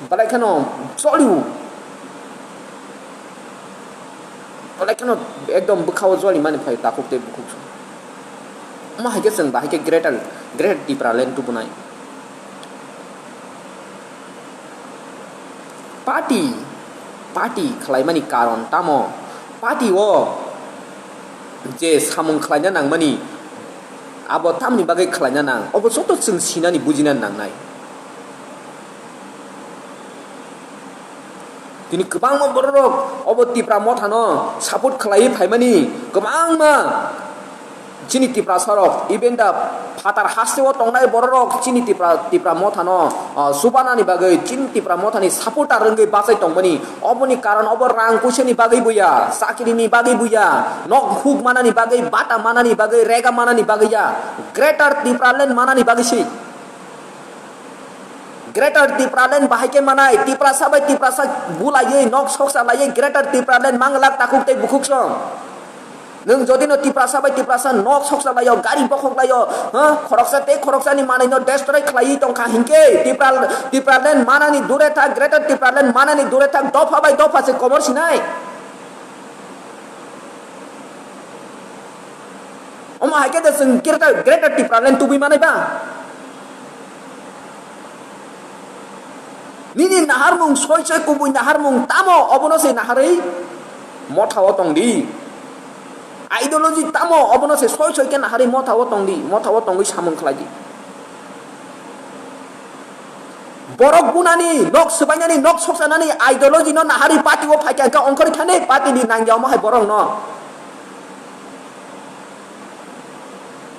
Belai kheno choli o. Belai kheno ekdom bwkha o joli mani phai takhuk tei bukhuk. Omo hai khe chwng bahai khe greater, greater Tipraland tubunai. Party, party khlaimani karon tamo? Party o je samung khlaina nangmani, abo tamni bagwi khlaina nang, obo joto chwng sinani bujina nangnai. Tini kwbangma bororok obo Tipra Mothano support khlaiwi phaimani, kwbangma chini Tiprasarok, even the phatar hasteo tongnai bororok chini Tipra, Tipra Mothano, ah, subanani bagwi, chini Tipra Mothani supporter wngwi bachai tongmani. Oboni karon obo rang puisani bagwi buya, chakirini bagwi buya, nok huk manani bagwi, bata manani bagwi, rega manani bagwi ya, Greater Tipraland manani bagwi si. Greater Tipraland bahai khe manai, Tiprasa bai Tiprasa bulaiwi, nok soksa laiwi Greater Tipraland manglak takhuk tei bukhuk song. Nwng jodi no Tiprasa bai Tiprasa nok soksa laio, gari bokhok laio, ha, khoroksa tei khoroksani manwi no destroy khlaiwi tongkha hinkhe Tipra, Tipraland manani dure thak, Greater Tipraland manani dure thak, dopha bai dopha se komor sinai. Omo hai khe de chwng Greater, Greater Tipraland tubui manai ba? Nini naharmung soi soi kubui naharmung tamo obono se naharwi motha o tong di. Ideology tamo obono se soi soi khe naharwi motha o tong di, motha o tongwi samung khlai di. Borok bunani, nok swbainani, nok soksanani ideology no naharwi party o phaikha hwnkhe ongkhorwi thani party ni nangya omo hai borok no.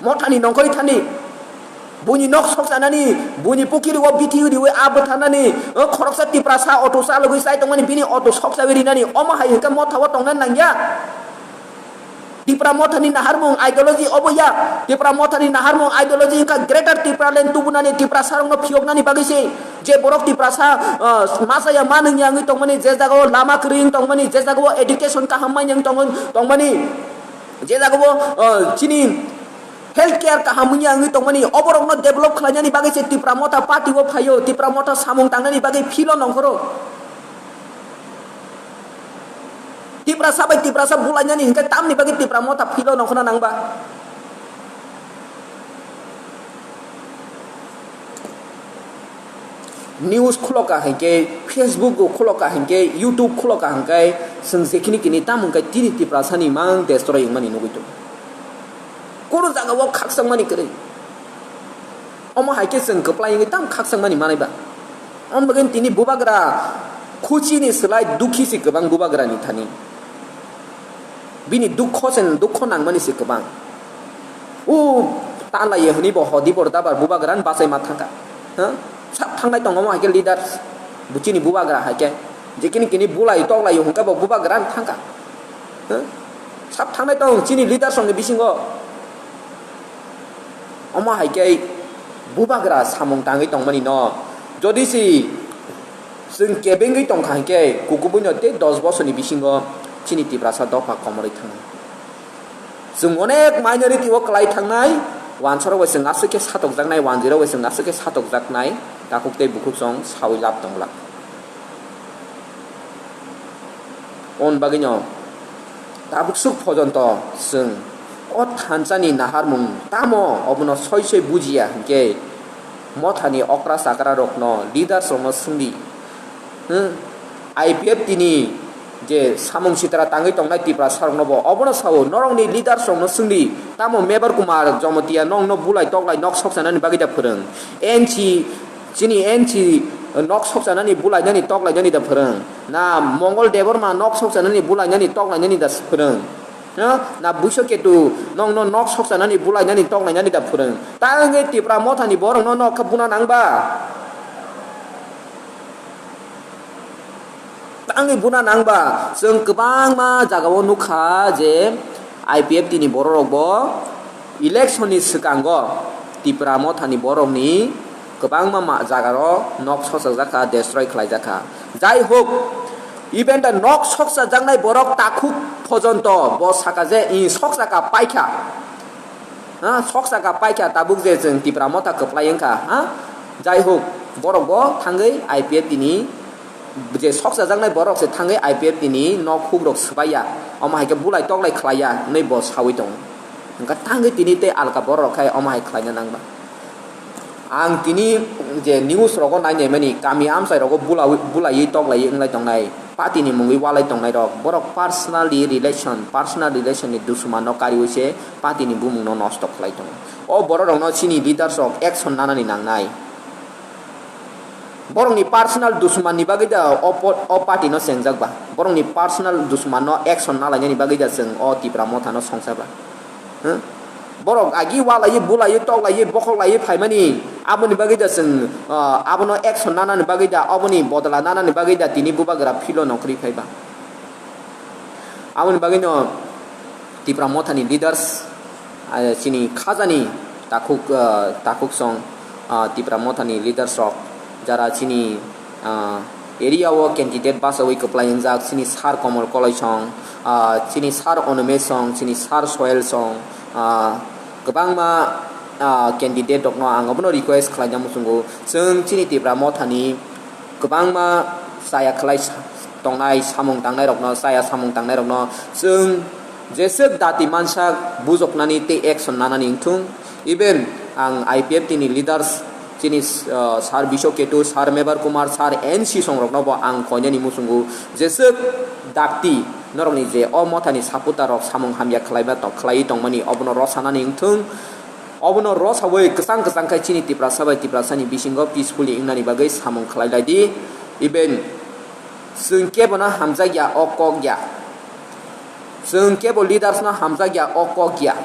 Mothani nongkhorwi thani, buini nok soksanani, buini pukiri o bithi riwi a bwtharnani, o khoroksa Tiprasa auto chalogwi chai tongmani, bini auto soksawi rinani, omo hai hwnkhe motha o tongna nangya. Tipra Mothani naharmung ideology obo ya. Tipra Mothani naharmung ideology wngkha Greater Tipraland tubunani, Tiprasarokno phiyoknani bagwi se. Je borok Tiprasa, ah, machaya man wngya wngwi tongmani, je jagao lama kwrwi wng tongmani, je jagao education kaham manya wng tong-, tongmani, je jagao, ah, chini health care kaham wngya wngwi tongmani, oborokno develop khlainani bagwi se Tipra Motha party o phaio, Tipra Motha samung tangnani bagwi philo nongkhoro. Tiprasa bai Tiprasa bulainani hinkhe tamni bagwi Tipra Motha philo nongkhorna nangba? News khuloka hinkhe, Facebook bo khuloka hinkhe, YouTube khuloka hinkhe, chwng jekhini kini tamo hinkhe tini Tiprasani mang destroy wngmani nugwi tongo. Kunu jagao khakchangmani kwrwi. Omo hai khe chwng kwplai wngwi tamo khakchangmani manai ba? Omo bagwi tini bubagra khuchini slai dukhi se kwbang bubagrani thani. Bini dukho se, dukho nangmani se kwbang. O ta laiya hwnwi bo hodi bor dabar bubagra ni bachai ma thangkha. Ha? Sap thangnai tongo omo hai khe leader, bo chini bubagra hai khe. Je kini kini bulai tok laiyo hwnkhe bo bubagra ni thangkha. Ha? Sap thangnai tong chini leader songni bisingo. Omo hai khe bubagra samung tangwi tongmani no. Jodi si chwng kebengwi tongkha hinkhe kukubuino tei dos bosorni bisingo chini Tiprasa dopha komorwi thangwi. Chwng onek minority o kwlai thangnai, wansarok bai chwng aswk khe satokjaknai, wanjwirok bai chwng aswk khe satokjaknai, takhuk tei bukhuk chwng saui lab tongla. On bagwino tabuk swk pojonto chwng o thansani naharmung tamo obono soi soi bujiya hinkhe mothani okra chakra rokno, leaders rokno swngdi. Hmm? I P F T ni je samung sitra tangwi tongnai Tiprasa rokno bo obono sao, norokni leaders rokno swngdi, tamo Mebar Kumar Jomotia nokno bulai toklai nok soksanani bagwi da phwrwng? N C, chini N C nok sokchanani bulainani toklainani da phwrwng? Na Mongol Debbarma nok sokchanani bulainani toklainani da phwrwng? Ha? Na Buiso Ketu nokno nok sokchanani bulainani toklainani da phwrwng? Tangwi Tipra Mothani borokno nok kha buna nangba? Tangwi buna nangba? Chwng kwbangma jagao nukha je I P F T ni bororokbo election ni swkango Tipra Mothani borokni kwbangma ma-, jagaro nok sokchajak kha, destroy khlaijak kha. Jai hok, even the nok sokchajaknai borok takhuk phojonto bo saka je, "Ih, sokchaka paikha." Ha, sokchaka paikha tabuk je chwng Tipra Motha kwplai wngkha, ha? Jai hok, borokbo thangwi I P F T ni je sokchajaknai borok se thangwi I P F T ni nok hukrok swbaiya, omo hai khe bulai toklai khlaiya hwnwi bo saui tongo. Hwnkha thangwi tini tei alka borok rok khai omo hai khlaina nangba. Ang tini je news rogo nainai mani kami amchai rogo bula-, bulaiwi toklaiwi wnglai tongnai, party ni mungwi walai tongnai rok, borok personally relation, personal relation ni dusuma no kariwi se party ni bumung no nosto khlai tongo. O borok rok no chini leaders rok action nanani nangnai. Borok ni personal dusman ni bagwi da o po-, o party no chengjak ba. Borok ni personal dusman no action nalainani bagwi da chwng o Tipra Motha no songsa ba. Huh? Borok agi walaiwi, bulaiwi, toklaiwi, bokhoklaiwi phaimani, aboni bagwi da chwng, ah, abono action nanani bagwi da, oboni bodla nanani bagwi da tini bubagra philo nongkhorwi phaiba. Aboni bagwino Tipra Mothani leaders, ah, chini khajani takhuk, ah, takhuk song, ah, Tipra Mothani leaders rok jara chini, ah, area o candidate bachawi kwplai wngjak, chini Sir Komol Koloisong, ah, chini Sir Onumesh song, chini Sir Soel song, ah, kwbangma, ah, candidate rokno ang obono request khlaina muchungo. Chwng chini Tipra Mothani kwbangma chaya khlai sa-, tongnai, samung tangnai rokno, chaya samung tangnai rokno chwng jeswk dati mansak bujoknani tei action nanani wngthung. Even ang I P F T ni leaders chini, uh, Sir Bisho Ketu, Sir Mebar Kumar, Sir N C song rokno bo ang koinani muchungo jeswk dakti norokni je o mothani supporter rok samung hamya khlaima tong-, khlaiwi tongmani obono rw sanani wngthung. Obono rw sawi kwchang kwchang khe chini Tiprasa bai Tiprasani bisingo peacefully wngnani bagwi samung khlai lai di. Even chwng kebono hamjak ya o kok ya. Chwng kebo leaders no hamjak ya o kok ya.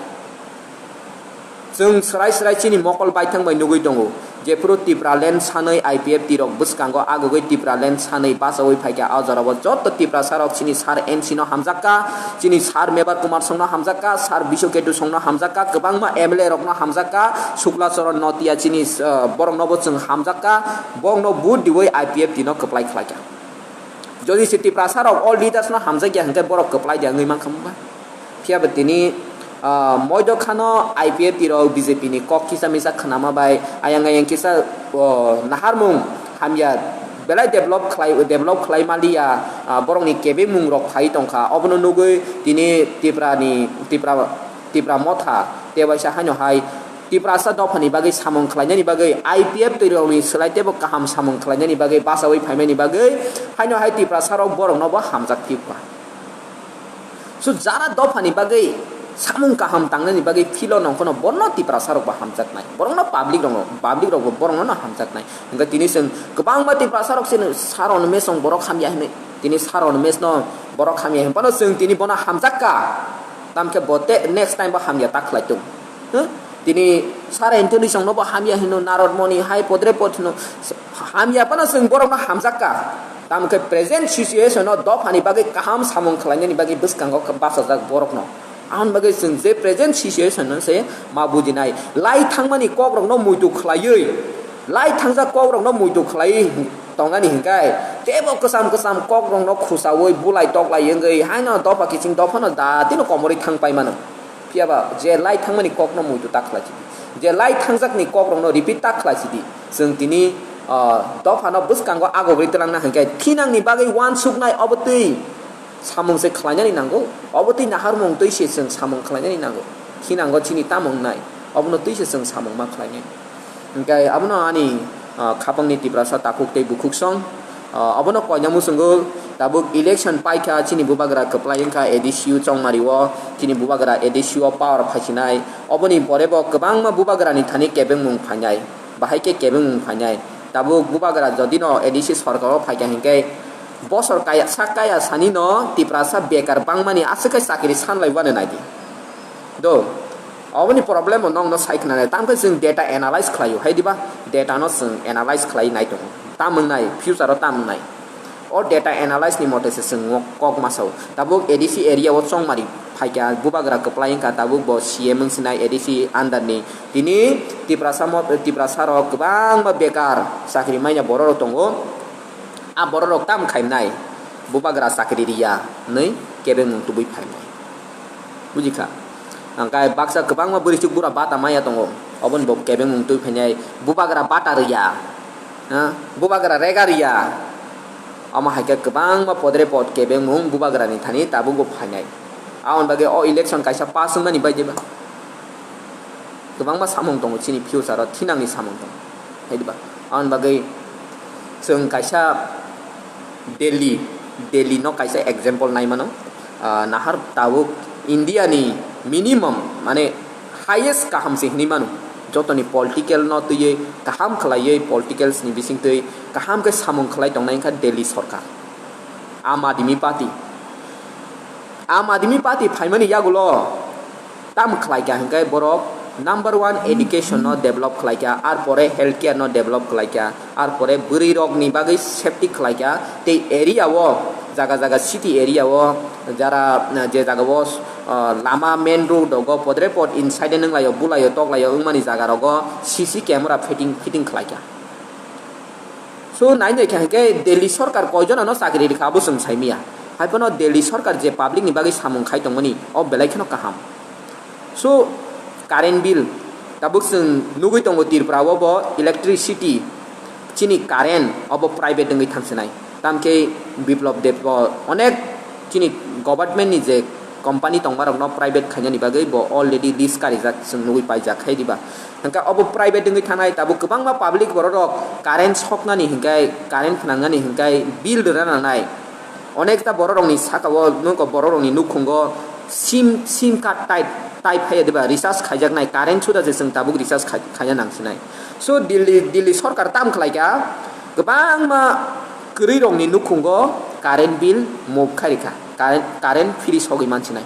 Chwng swrai swrai chini mokol baithang bai nugwi tongo. Jephuru Tipraland sanwi I P F T rok bwskango agugwi Tipraland sanwi bachawi phaikha, o jorao joto Tiprasa rok chini Sir N C no hamjakka, chini Sir Mebar Kumar songno hamjakka, Sir Bishu Ketu songno hamjakka, kwbangma M L A rokno hamjakka, Sukla Charan Notia chini, uh, boroknobo chwng hamjakka, borokno vote diwi I P F T no kwplai khlaikha. Jodi se Tiprasa rok all leaders no hamjakya hwnkhe borok kwplai de wngwi mankha mungkha. Phiya bo tini, ah, moido khano I P F T rok B J P ni kok kisa misa khnama bai ayang ayang kisa, oh, naharmung hamya belai develop khlai, develop khlai maliya, ah, borokni kebengmung rok phai tongkha. Obono nugwi tini Tipra ni, Tipra, Tipra motha tebaisa haino hai Tiprasa dophani bagwi samung khlainani bagwi I P F T rokni swlai teibo kaham samung khlainani bagwi bachawi phaimani bagwi haino hai Tiprasa rok borokno bo hamjak phikha. So, jara dophani bagwi samung kaham tangnani bagwi philo nongkhorno bono Tiprasa rok bo hamjaknai. Borokno public rokno, public rok bo borokno no hamjaknai. Hwnkhe tini chwng kwbangma Tiprasa rok chini Sir Onumesh rok borok hamya hinwi. Tini Sir Onumesh no borok hamya hin phano chwng tini bono hamjakka. Tamkhe bo te next time bo hamya ta khlai tung. Huh? Tini Sir Anthony songno bo hamya hino, Narod Moni hai podre pod hino. Hamya phano chwng borokno hamjakka. Tamkhe present situation o dophani bagwi kaham samung khlainani bagwi bwskango bachajak borokno. Aboni bagwi chwng je present situation no se ma bujinai. Lai thangmani kokrokno muitu khlaiwi, lai thangjak kokrokno muitu khlaiwi tongnani hinkai teibo kwcham kwcham kokrokno khusawi bulai toklai wngwi haino dopha kiching dophano datino komorwi thang pai mano. Phiya ba je lai thangmani kokno muitu ta khlai sidi. Je lai thangjakni kokrokno repeat ta khlai sidi. Chwng tini, ah, dophano bwskango agogwi twlangna hinkhe thinangni bagwi uansuknai obo twi samung se khlainani nango. Obo twi naharmung twi se chwng samung khlainani nango. Thinango chini tamo wngnai, obono twi se chwng samung ma khlainai. Hinkhe abono ani, ah, khapangni Tiprasa takhuk tei bukhuk song. Ah, abono koina muchungo tabuk election paikha, chini bubagra kwplai wngkha A D C o Chongmari o, chini bubagra A D C o power phaisinai. Oboni pore bo kwbangma bubagrani thani kebengmung phainai, bahai khe kebengmung phainai. Tabuk bubagra jodi no A D C sorkar o phaikha hinkhe bosor kaya, sak kaya sani no Tiprasa bekar bangmani aswk khe chakri sanlai wano naidi. Do, oboni problem o nokno sai khna nai, tamkhe chwng data analyze khlaio, hai diba? Data no chwng analyze khlai nai tongo. Tam wngnai, future o tam wngnai. O data analyze ni mote se chwng kok masao. Tabuk A D C area o chongmari phaikha, bubagra kwplai wngkha, tabuk bo C M wngsinai A D C under ni. Tini Tiprasa mo-, Tiprasa rok kwbangma bekar chakri manya borok rok tongo. A borok rok tam khaimnai, bubagra chakri riya hwnwi kebengmung tubui phaimnai. Bujikha? Hingkhe baksa kwbangma bwrwichuk bura bata maya tongo, oboni bo kebengmung tubui phainai, bubagra bata riya, ha? Bubagra rega riya. Omo hai khe kwbangma podre pod kebengmung bubagrani thani tabukbo phainai. Aboni bagwi o election kaisa pass wngmani bai diba? Kwbangma samung tongo chini future o, thinangni samung tongo. Hai diba? Aboni bagwi chwng kaisa Delhi, Delhi no kaisa example nai mano. Ah, nahar tabuk India ni minimum, mane, highest kaham se hinwi mano. Jotoni political no twiwi kaham khlaiwi, politicals ni bisingtwi kaham khe samung khlai tongnai wngkha Delhi sorkar. Aam Aadmi Party. Aam Aadmi Party phaimani yagulo tam khlaikha hinkhe borok number one education no develop khlaikha, ar pore health care no develop khlaikha, ar pore bwrwi rok ni bagwi safety khlaikha, tei area o jaga jaga city area o jara, je jaga o, ah, lama main road rogo podre pod inside wnglaio bulaio toklaio wngmani jaga rogo C C camera fitting, fitting khlaikha. So, nai nai kha hinkhe Delhi sorkar koijon ano chakri rikha abo chwng saimaya. Haiphano Delhi sorkar je public ni bagwi samung khai tongmani, o belai kheno kaham. So, current bill, tabuk chwng nugwi tongo Tripura o bo electricity, chini current obo private wngwi thangsinai. Tamkhe Biplab Deb bo onek chini government ni je company tongmarokno private khainani bagwi bo already list karijak, chwng nugwi paijak hai diba. Hingkhe obo private wngwi thanai, tabuk kwbangma public borok rok current soknani hinkhe, current phnangnani hinkhe bill rwna nangnai. Onekta borok rokni saka o nokho borok rokni nukhungo sim, sim card type, type phaiya diba, recharge khaijaknai, current suda je chwng tabuk recharge khai-, khaina nangsinai. So Delhi, Delhi sorkar tam khlaikha, kwbangma kwrwi rokni nukhungo current bill move khairikha, current, current free sogwi mansinai.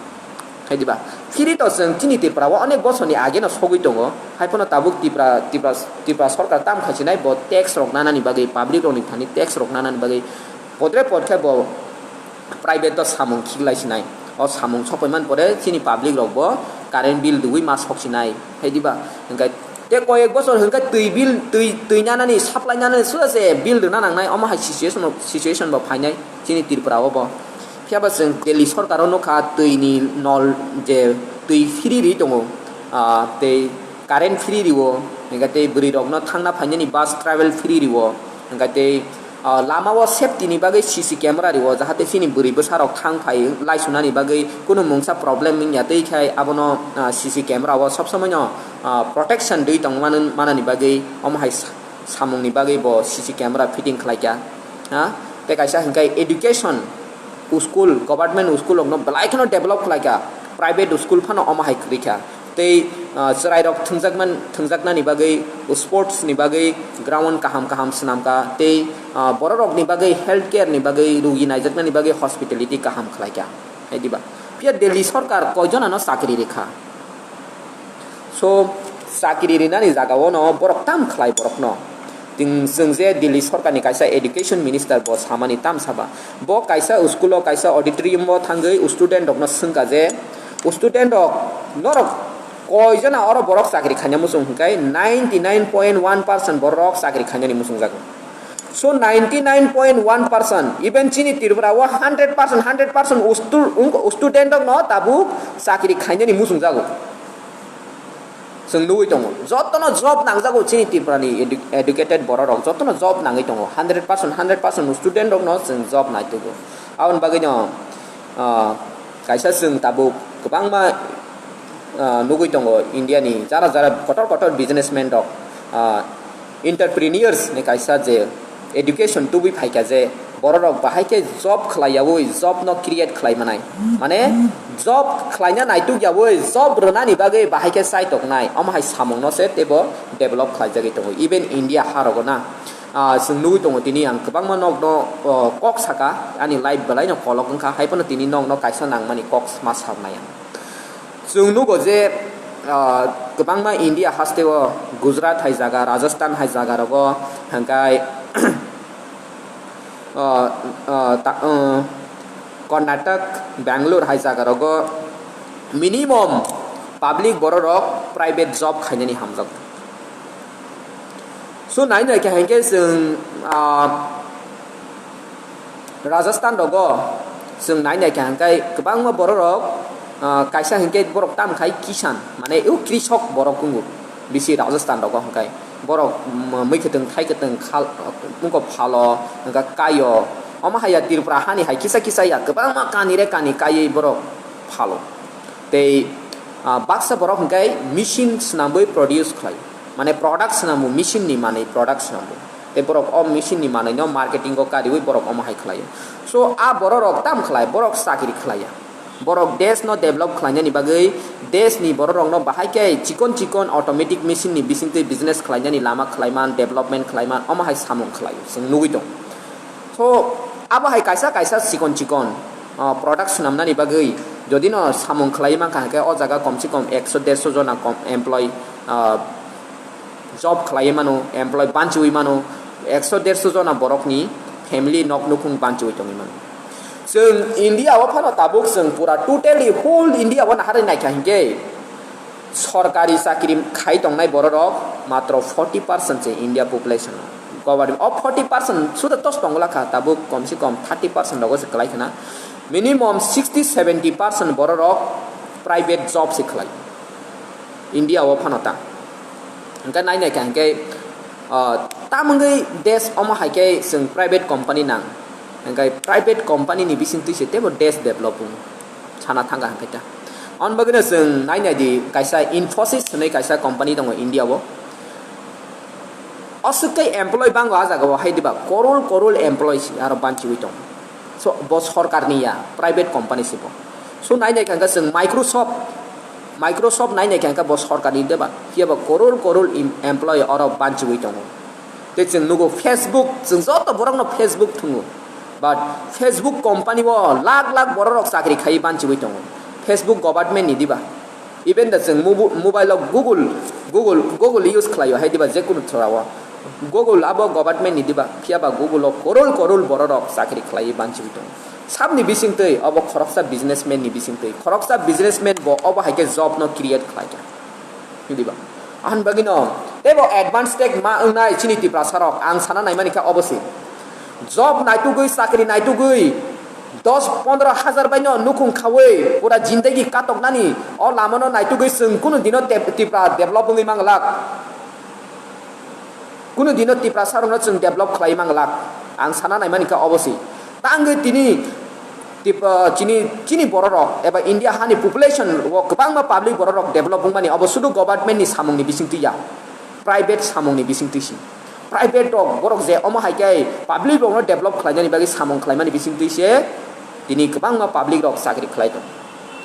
Hai diba? Phiri to chwng chini Tripura o onek bosorni age no sogwi tongo. Hai phano tabuk Tripura, Tripura, Tripura sorkar tam khaisinai bo tax rok nanani bagwi, public rokni thani tax rok nanani bagwi podre pod khe bo private o samung khiklai sinai. O samung sokoi man pore chini public rok bo current bill dugwi ma sok sinai. Hai diba? Hingkhe te koyek bosor hingkhe twi bill, twi, twi nanani, supply nanani suda se bill rwna nangnai. Omo hai situation, situation bo phainai chini Tripura o bo. Phiya ba chwng Delhi sorkar o nukha twi ni nol je twi free ri tongo, ah, tei current free riwo, hingkhe tei bwrwi rokno thangna phainani bus travel free riwo, hingkhe tei, ah, lama o safety ni bagwi C C camera riwo, jahate chini bwrwi bwsa rok thang phai laisunani bagwi kunu mungsa problem wngya twi khai abono, ah, C C camera o sob somoi no, ah, protection dwi tong manani bagwi omo hai sa-, samung ni bagwi bo C C camera fitting khlaikha, ha, tei kaisa hingkhe education. School, government school rokno belai kheno develop khlaikha, private school phano omo hai kwrwikha. Tei, ah, chwrairok thwngjakman-, thwngjaknani bagwi, sports ni bagwi ground kaham kaham swnamkha, tei, ah, bororokni bagwi health care ni bagwi, rugi naijaknani bagwi hospitality kaham khlaikha. Hai diba? Phiya Delhi sorkar koijonano chakri rikha? So, chakri rinani jagao no borok tam khlai borokno. Ting-, chwng je Delhi sorkarni kaisa education minister bo samani tam saba. Bo kaisa school o kaisa auditorium o thangwi student rokno swngkha je, student rok norok koijona oro borok chakri khaina muchung hwnkhe ninety nine point one percent borok chakri khainani muchungjago. So ninety nine point one percent, even chini Tripura o hundred percent, hundred percent ustu-, ung-, student rokno tabuk chakri khainani muchungjago. Chwng nugwi tongo, jotono job nangjago chini Tripura ni edu-, educated borok rok, jotono job nangwi tongo, hundred percent, hundred percent student rokno chwng job naitugo. Aboni bagwi no, ah, kaisa chwng tabuk kwbangma, ah, nugwi tongo India ni jara jara kotor kotor businessman rok, ah, entrepreneurs ni kaisa je education tubui phaikha je bororok bahai khe job khlaiyaui job no create khlai manai, mane job khlaina naituk yaui job rwnani bagwi bahai khe chai toknai, omo hai samung no se teibo develop khlaijagwi tongo even India ha rogo na. Ah, chwng nugwi tongo tini ang kwbangma nokno, oh, kok saka, ani life belaino kolok wngkha, hai phano tini nokno kaisa nangmani kok ma sanai ang. Chwng nugo je, ah, kwbangma India hasteo Gujarat hai jaga, Rajasthan hai jaga rogo, hwnkhe, ah, ah, ta-, ah, Karnataka, Bangalore hai jaga rogo minimum public bororok private job khainani hamjak. So, nai nai khe hinkhe chwng, ah, Rajasthan rogo chwng nai nai khe hinkhe kwbangma bororok, ah, kaisa hinkhe borok tam khai kisan, mane, o krisok borok wngo bisi Rajasthan rogo hinkhe borok, mm, mui kwtwng thai kwtwng khal, wngkha phalo, wngkha kaio, omo hai ya Tripura hani hai kisa kisa ya kwbangma kani re kani kaiwi borok phalo. Tei, ah, baksa borok hinkhe machine swnamwi produce khlai. Mane product swnamwi, machine ni manwi product swnamwi. Tei borok o machine ni manwi no marketing o kariwi borok omo hai khlaio. So, a borok rok tam khlai, borok chakri khlaiya. Borok desh no develop khlainani bagwi, desh ni borok rok no bahai khe chikon chikon automatic machine ni bisingtwi business khlainani lama khlaiman, development khlaiman, omo hai samung khlaio, chwng nugwi tongo. So, abo hai kaisa kaisa chikon chikon, ah, product swnamnani bagwi jodi no samung khlai mankha, hwnkhe o jaga kom se kom ekso derso jona kom employee, ah, job khlai mano, employee banchiwi mano, ekso derso jona borokni family nok nukhung banchiwi tongwi mano. Chwng India o phano tabuk chwng pura totally whole India o naharwi naikha hinkhe, sorkari chakri khai tongnai bororok matro forty percent se India population o. Government o forty percent suda tos tongla kha, tabuk kom se kom thirty percent rogo se kwlai khna. Minimum sixty seventy percent bororok private job se khlai India o phano ta. Hwnkhe nai nai kha hinkhe, ah, tamungwi desh omo hai khe chwng private company nang. Hwnkhe private company ni bisingtwi se teibo desh develop wng. Sana thangkha hwnkhe ta. Aboni bagwino chwng nai nai di, kaisa Infosys hwnwi kaisa company tongo India o. Aswk khe employee bango ah jaga o, hai diba, korol korol employee si aro banchiwi tongo. So, bo sorkarni ya, private company se bo. So, nai nai kha hwnkhe chwng Microsoft, Microsoft nai nai kha hwnkhe bo sorkarni diba, phiya ba korol korol em-, employee oro banchiwi tongo. Tei chwng nugo Facebook, chwng joto borokno Facebook thwngo. But Facebook company o lakh lakh bororok chakri khaiwi banchiwi tongo. Facebook government ni diba? Even da chwng mobu-, mobile o Google, Google, Google use khlaio hai diba jekunu chora o. Google abo government ni diba? Phiya ba Google o korol korol bororok chakri khlaiwi banchiwi tongo. Sabni bisingtwi obo khoroksa businessman ni bisingtwi. Khoroksa businessman bo obo hai khe job no create khlaikha. Diba? Ahon bagwino teibo advance tag ma wngnai chini Tiprasa rok, ang sana naimani kha obo se. Job naitugwi, chakri naitugwi, dos pondro hajar bai no nukhung khawi pura jindagi katoknani o lama no naitugwi chwng kunu dino tep-, Tipra develop wngwi manglak. Kunu dino Tiprasa rokno chwng develop khlai manglak. Ang sana naimani kha obo se. Tangwi tini Tip-, ah, chini, chini bororok eba India hani population o kwbangma public bororok develop wngmani obo sudu government ni samung ni bisingtwi ya, private samung ni bisingtwi si. Private rok borok je omo hai khe public rokno develop khlainani bagwi samung khlaimani bisingtwi se tini kwbangma public rok chakri khlai tongo.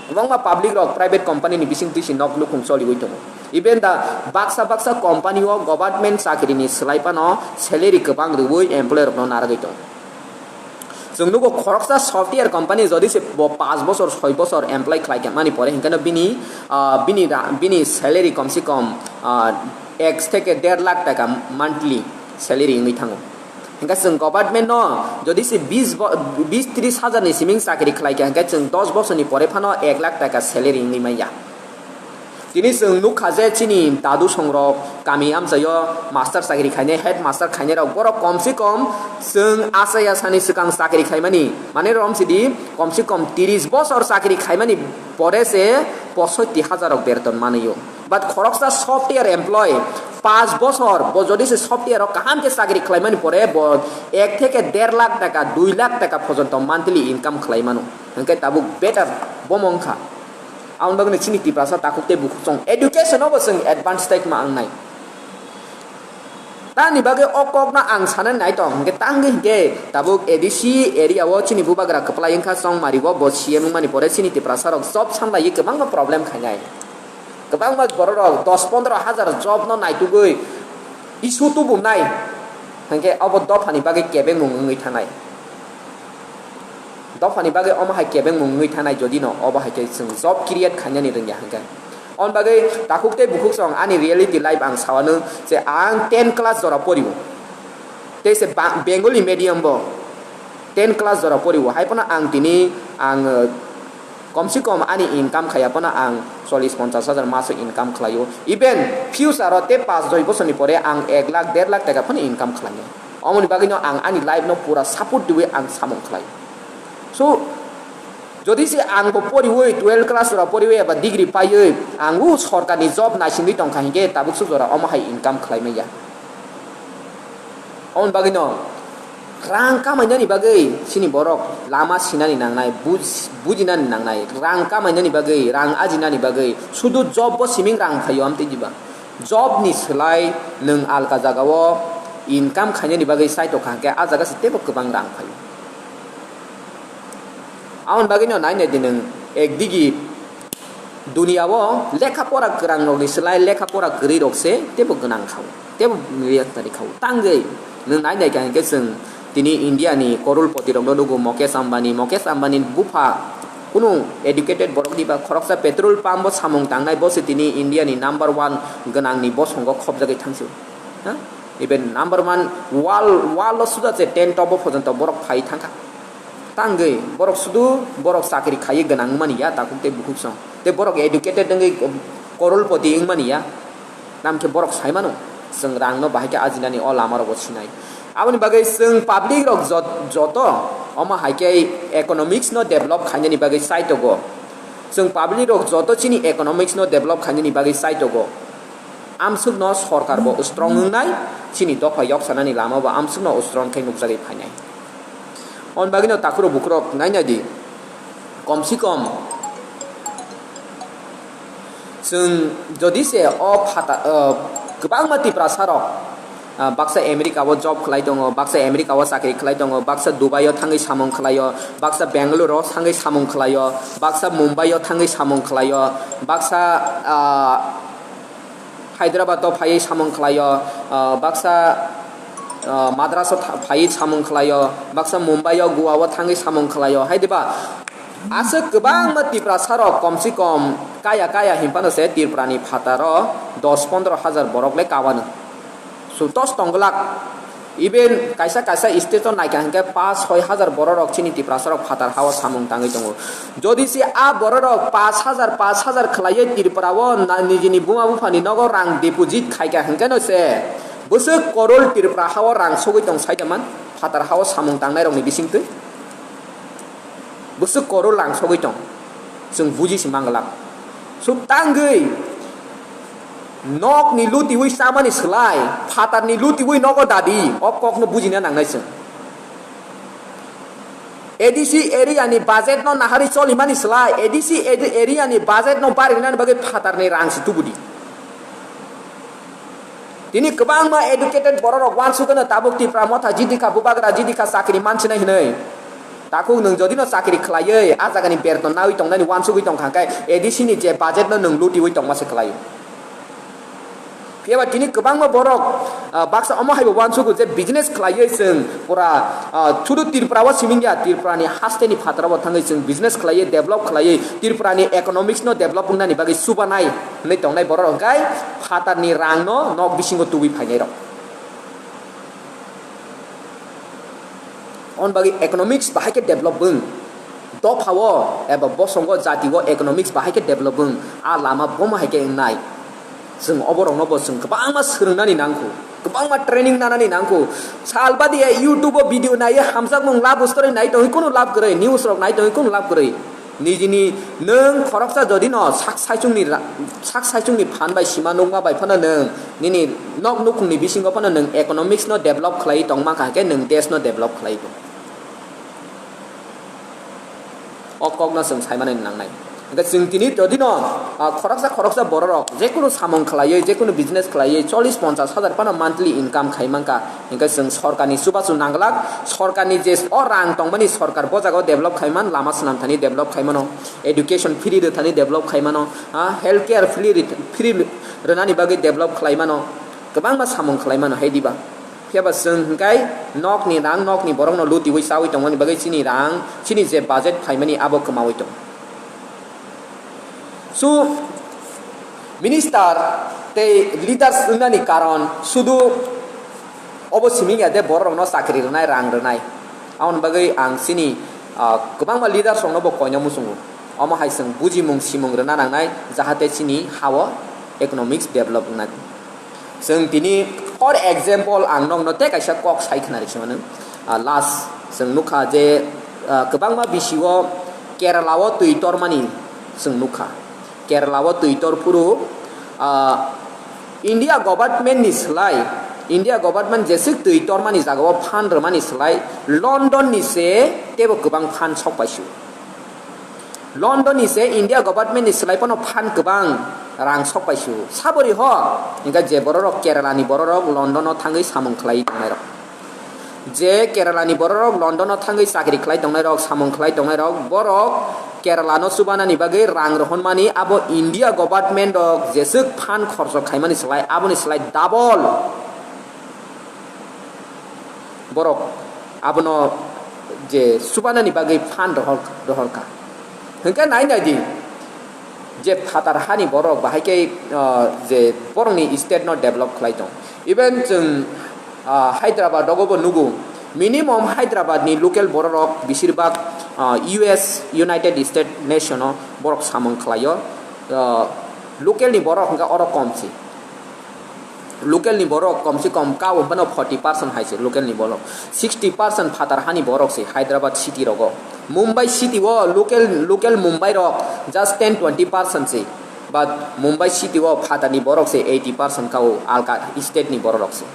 Kwbangma public rok private company ni bisingtwi si nok nukhung choliwi tongo. Even da baksa baksa company o government chakri ni swlai phano salary kwbang rwui employee rokno narwgwi tongo. Chwng nugo khoroksa software company jodi se bo paanch bosor, soi bosor employ khlai khe mani pore hinkhe no bini, ah, bini ra-, bini salary kom se kom, ah, ek theke der lakh taka monthly salary wngwi thango. Hinkhe chwng government no jodi se bis bo-, bis tris hajar ni siming chakri khlai khe hinkhe chwng dos bosor ni pore phano ek lakh taka salary wngwi manya. Tini chwng nukha je chini dadu songrok kami amchaio master chakri khainai, head master khainai rok, borok kom se kom chwng achai asani swkang chakri khaimani, mane rom sidi kom se kom tris bosor chakri khaimani pore se posotti hajar rok berton manwio. But khoroksa software employee, paanch bosor bo jodi se software o kaham khe chakri khlaimani pore bo ek theke der lakh taka, dui lakh taka porjonto monthly income khlai mano. Hinkhe tabuk better bomo wngkha. Aboni bagwi chini Tiprasa takhuk tei bukhuk chwng education o bo chwng advance tei ma wngnai. Tamni bagwi o kokno ang sanani naitong, hinkhe tangwi hinkhe tabuk A D C area o chini bubagra kwplai wngkha chongmari o, bo C M wngmani pore chini Tiprasa rok job sanlaiwi kwbangma problem khainai. Kwbangma borok rok dos pondro hajar job no naitugwi issue tubunai. Hwnkhe obo dophani bagwi kebengmung wngwi thanai. Dophani bagwi omo hai kebengmung wngwi thanai, jodi no obo hai khe chwng job create khainani rwngya hwnkhe. Oboni bagwi takhuk tei bukhuk song ani reality life ang sawano je ang ten class jora porio. Tei se ba-, Bengali medium bo ten class jora porio. Hai phano ang tini ang, eh, kom se kom ani income khaiya phano ang chollish ponchash hajar maso income khlaio. Even future o tei paanch doi bosorni pore ang ek lakh, der lakh taka phano income khlainai. Omoni bagwino ang ani life no pura support diwi ang samung khlai. So, jodi se ang bo poriwi, twelve class rok poriwi eba degree paiwi, ang o sorkarni job naisingwi tongkha hinkhe tabuk suk jora omo hai income khlai manya. Omoni bagwino rang kamainani bagwi chini borok lama sinani nangnai, buj-, bujinani nangnai, rang kamainani bagwi, rang ajinani bagwi, sudu job bo siming rang phaio amtwi diba. Job ni slai nwng alka jagao income khainani bagwi saitokha hwnkhe, ah jaga se teibo kwbang rang phaio. Aboni bagwino nainai di nwng, ekdigi duniao lekha pora kwrang rokni slai lekha pora kwrwi rok se teibo gwnang khao, teibo riyaknani khao. Tangwi nwng nainai kha hwnkhe chwng tini India ni korolpoti rokno nugo, Mukesh Ambani, Mukesh Ambani bupha kunu educated borok diba, khoroksa petrol pump o samung tangnai, bo se tini India ni number one gwnang ni bosongo khopjagwi thangsio. Ha? Even number one world, world o suda se ten top o porjonto borok phai thangkha. Tangwi borok sudu borok chakri khaiwi gwnang wngmani ya takhuk tei bukhuk song. Tei borok educated wngwi korolpoti wngmani ya. Namkhe borok sai mano, chwng rangno bahai khe ajinani o lama rogo sinai. Aboni bagwi chwng public rok jot-, joto omo hai khe economics no develop khainani bagwi saitogo. Chwng public rok joto chini economics no develop khainani bagwi saitogo. Amsukno sorkar bo strong wngnai, chini dopha yoksanani lama bo amsukno strong khe nukjagwi phainai. On bagwino takhurok bukhurok nainai di, kom si kom chwng jodi se o phata, o, kwbangma Tiprasa rok, ah, baksa America o job khlai tongo, baksa America o chakri khlai tongo, baksa Dubai o thangwi samung khlai o, baksa Bangalore o thangwi samung khlai o, baksa Mumbai o thangwi samung khlai o, baksa, ah, Hyderabad o phaiwi samung khlai o, ah, baksa, ah, Madras o tha-, phaiwi samung khlai o, baksa Mumbai o, Goa o thangwi samung khlai o, hai diba? Aswk kwbangma Tiprasa rok kom se kom kaya kaya hinphano se Tripura ni phataro dos pondro hajar borok le kawano. Sutos tongglak. Even kaisa kaisa state o naikha hinkhe paanch soi hajar borok rok chini Tiprasa rok phatar hao samung tangwi tongo. Jodi se a borok rok paanch hajar, paanch hajar khlaiwi Tripura o na-, nijini buma buphani nogo rang deposit khaikha hinkhe no se bwswk korol Tripura hao rang sogwi tong saida man phatar hao samung tangnai rokni bisingtwi. Bwswk korol rang sogwi tong, chwng buji se manglak. Suk tangwi nokni lutiwi chamani slai phatarni lutiwi nogo dadi, o kokno bujina nangnai chwng. A D C area ni budget no nahari cholimani slai A D C area ni budget no barinani bagwi phatarni rang se tubudi. Tini kwbangma educated borok rok uansukgwno tabuk Tipra motha jidikha bubagra jidikha chakri mansinai hinwi. Takhuk nwng jodi no chakri khlaiwi a jagani berton nawi tongnani uansugwi tongkha khe A D C ni je budget no nwng lutiwi tongma se khlaio. Phiyaba tini kwbangma borok, ah, baksa omo haibo uansugo je business khlaiwi chwng pura, ah, sudu Tripura o simingya, Tripura ni haste ni phataro bo thangwi chwng business khlaiwi develop khlaiwi Tripura ni economics no develop wngnani bagwi chubanai. Hwnwi tongnai borok rok hwnkhe phatarni rangno nok bisingo tubui phainairok. On bagwi economics bahai khe develop wng, dophao eba bosongo jatio economics bahai khe develop wng, a lama bomo hai khe wngnai. Chwng oborokno bo chwng kwbangma swrwngnani nangkho, kwbangma training nanani nangkho. Sal badia YouTube o video naiwi hamjakmung love story nai tongwi kunu love kwrwi, news rok nai tongwi kunu love kwrwi. Nijini nwng khoroksa jodi no sak saichungni ra-, sak saichungni phan bai sima nukma bai phano nwng nini nok nukhungni bisingo phano nwng economics no develop khlaiwi tongma kha khe nwng desh no develop khlaiwi tong. O kokno chwng saimanani nangnai. Hwnkhe chwng tini jodi no, ah, khoroksa khoroksa bororok jekunu samung khlaiwi, jekunu business khlaiwi chollish ponchash hajar phano monthly income khai mankha. Hwnkhe chwng sorkarni chubachu nangglak, sorkarni je o rang tongmani sorkar bo jagao develop khai man, lama swnam thani develop khai mano, education free rw thani develop khai mano, ha, health care free rw-, free rwnani bagwi develop khlai mano, kwbangma samung khlai mano hai diba. Phiya ba chwng hwnkhe nokni rang, nokni borokno lutiwi chawi tongmani bagwi chini rang, chini je budget phaimani abo kwmawi tongo. So, minister tei leaders wngnani karon sudu obo simi ya de bororokno chakri rwnai, rang rwnai. Aboni bagwi ang chini, ah, kwbangma leaders rokno bo koina muchungo. Omo hai chwng bujimung simung rwna nangnai, jahate chini hao economics develop wngnai. Chwng tini, for example, ang nokno tei kaisa kok sai khna rikse mano. Ah, last, chwng nukha je, ah, kwbangma bisio Kerala o twi tormani chwng nukha. Kerala o twi tor phuru, ah, India government ni slai, India government jeswk twi tormani jagao phan rwmani slai London ni se teibo kwbang phan sok paisio. London ni se India government ni slai phano phan kwbang rang sok paisio. Sabori ho, hingkha je bororok Kerala ni bororok London o thangwi samung khlai tongnairok. Je Kerala ni bororok London o thangwi chakri khlai tongnairok, samung khlai tongnairok, borok Kerala no chubanani bagwi rang rohormani abo India government rok jeswk phan khorchok khaimani slai, aboni slai double borok abono je chubanani bagwi phan rohor, rohorkha. Hwnkhe nai nai di, je phatar hani borok bahai khe, ah, je borokni state no develop khlai tong. Even chwng, ah, Hyderabad rogo bo nugo, minimum Hyderabad ni local bororok besirbak, ah, U S, United States nation o borok samung khlaio. Ah, local ni borok hwnkhe oro kom si. Local ni borok kom se kom ka hwnphano forty percent hai se local ni borok. Sixty percent phatar hani borok se Hyderabad city rogo. Mumbai city o local, local Mumbai rok just ten twenty percent se. But Mumbai city o phatar ni borok se eighty percent ka o alka state ni borok rok se.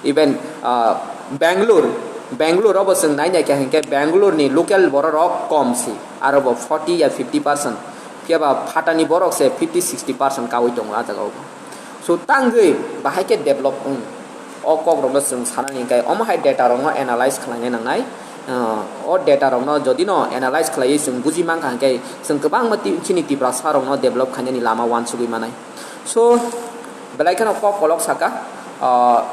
Even, ah, Bangalore, Bangalore obo chwng nai nai kha hinkhe Bangalore ni local borok rok kom se. Aro bo forty ya fifty percent. Phiya ba phatar ni borok se fifty sixty percent ka oi tongo ah jaga o. So, tangwi bahai khe develop wng. O kokrokno chwng sanani hwnkhe omo hai data rokno analyze khlainai nangnai. Ah, o data rokno jodi no analyze khlaiwi chwng buji mankha hwnkhe chwng kwbangma ti-, chini Tiprasa rokno develop khainani lama uansugwi manai. So, belai kheno kok kolok saka, ah,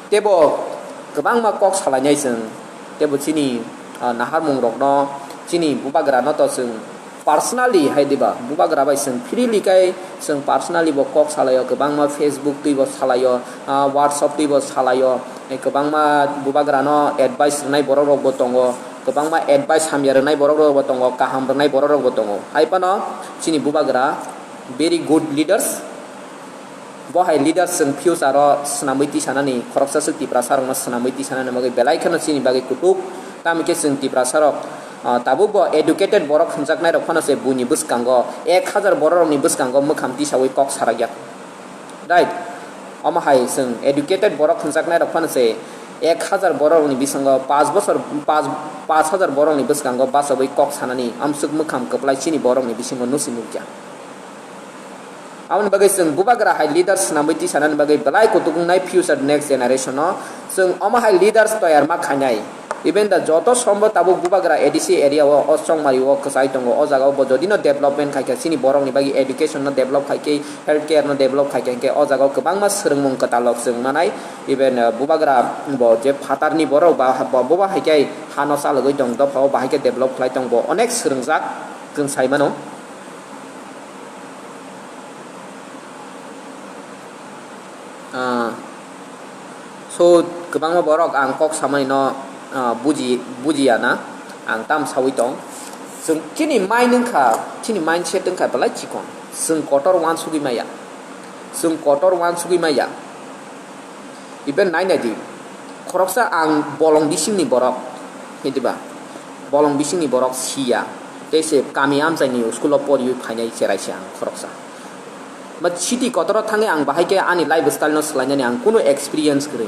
tebo kwbangma kok salainai chwng, tebo chini, ah, naharmung rokno, chini bubagra no to chwng personally hai diba, bubagra bai chwng freely khai chwng personally bo kok salaio, kwbangma Facebook twi bo salaio, ah, WhatsApp twi bo salaio, eh, kwbangma bubagra no advice rwnai borok rok bo tongo, kwbangma advice hamya rwnai borok rok bo tongo, kaham rwnai borok rok bo tongo. Hai phano chini bubagra very good leaders. Bo hai leaders chwng future o swnamwi tisanani, khoroksa swk Tiprasa rokno swnamwi tisanani bagwi belai kheno chini bagwi kutuk. Tamo khe chwng Tiprasa rok, ah, tabuk bo educated borok hwnjaknai rok phano se buini bwskango ek hajar borok rokni bwskango mwkham tisawi kok sarakya. Right? Omo hai chwng educated borok hwnjaknai rok phano se ek hajar borok rokni bisingo paanch bosor, paanch, paanch hajar borok rokni bwskango bachogwi kok sanani amsuk mwkham kwplai chini borok rokni bisingo nusi nukya. Aboni bagwi chwng bubagra hai leader swnamwi tisanani bagwi belai kutuk wngnai future next generation o. Chwng omo hai leaders toyar ma khainai. Even the joto sombo tabuk bubagra A D C area o, o chongmari o kwchai tongo, o jaga o bo jodi no development khai kha, chini borok ni bagwi education no develop khai khe, health care no develop khai khe, hinkhe o jaga o kwbangma swrwngmung kwtal rok chwng manai. Even, uh, bubagra bo je phatar ni borok ba, bo, bo ba hai khe ha no chalogwi tong, dopha o bahai khe develop khlai tong, bo onek swrwngjak chwng sai mano. Ah, so, kwbangma borok ang kok samani no, ah, buji, bujiya na, ang tam sawi tong. Chwng chini mind wngkha, chini mindset wngkha belai chikon. Chwng kotor uansugwi maya. Chwng kotor uansugwi maya. Even nai nai di, khoroksa ang bolong bisingni borok, hinti ba, bolong bisingni borok siya, tei se kami amchaini school o poriwi phainai cherai se ang khoroksa. Ba city kotoro thangwi ang bahai khe ani lifestyle no swlainani ang kunu experience kwrwi,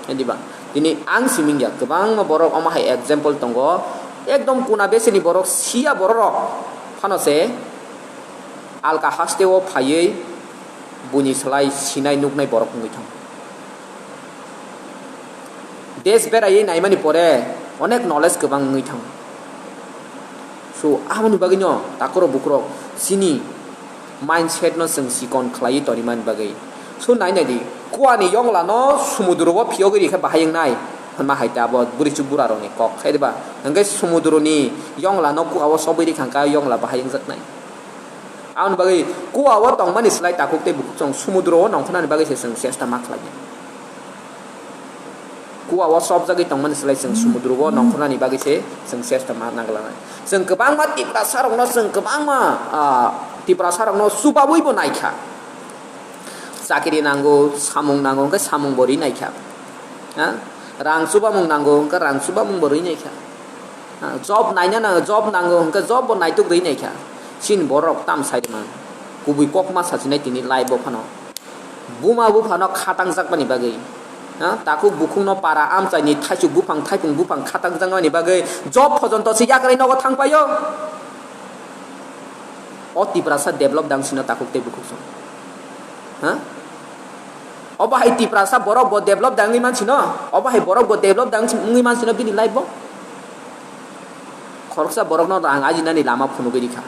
hinti ba, tini ang siming ya, kwbangma borok omo hai example tongo, ekdom kuna beseni borok siya borok rok phano se alka haste o phaiwi buini slai sinai nuknai borok wngwi thango. Desh beraiwi naimani pore onek knowledge kwbang wngwi thango. So, aboni bagwino takhorok bukhorok chini mindset no chwng chikon khlaiwi tonimani bagwi. So, nai nai di, Kuani yongla no sumudro o phiyogwi rikha bahai wngnai. Hwnma hai ta abo bwrwi chuk bura rokni kok khai diba? Hwnkhe sumudroni yongla no kua o sobwi rikha hwnkhe yongla bahai wngjaknai. Aboni bagwi kua o tongmani slai takhuk tei bukhuk chwng sumudro o nongkhornani bagwi se chwng chesta ma khlai di. Kua o sobjagwi tongmani slai chwng sumudro o nongkhornani bagwi se chwng chesta ma nanglanai. Chwng kwbangma Tiprasa rokno chwng kwbangma, ah, Tiprasa rokno chubawi bo naikha. Chakiri nango, samung nango hwnkhe samung bo ri naikha. Ha? Rang chubamung nango hwnkhe rang chubamung bo ri naikha. Ha? Job naina nango, job nango hwnkhe job bo naituk ri naikha. Chini borok tam sai rwmang. Kubui kok ma sachinai tini live o phano. Buma buphano khatang jakmani bagwi. Ha? Takhuk bukhukno para amchaini thaichuk buphang, thaipung buphang khatang jakmani bagwi job phojonto se yakarwi nogo thang paio. O Tiprasa develop dang sino takhuk tei bukhuk song. Ha? Obo hai Tiprasa borok bo develop dang wngwi mansino? Obo hai borok bo develop dang wngwi mansino bini life bo? Khoroksa borokno rang ajinani lama phunugwi rikha.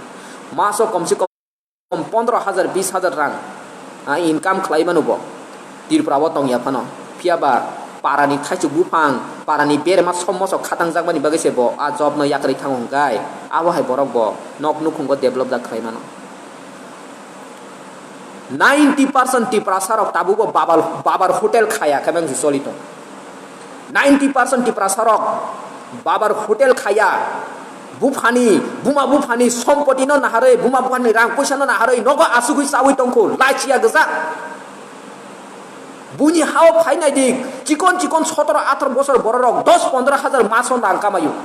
Maso komse kom pondro hajar, bis hajar rang, ah, income khlai mano bo. Tripura o tongya phano. Phiya ba parani thaichuk buphang, parani berma sommoso khatang jakmani bagwi se bo a job no yakarwi thango hwnkhe, abo hai borok bo nok nukhungo develop da khlai mano. Ninety percent Tiprasa rok tabuk bo babar, babar hotel khaya khe bang choli tong. Ninety percent Tiprasa rok babar hotel khaya, buphani, buma buphani sompoti no naharwi, buma buphani rang puisa no naharwi nogo asugwi chawi tongkhu, laichiya gwja. Buini hao phainai di, chikon chikon sotoro atharo bosor bororok dos pondro hajar maso rang kamayo.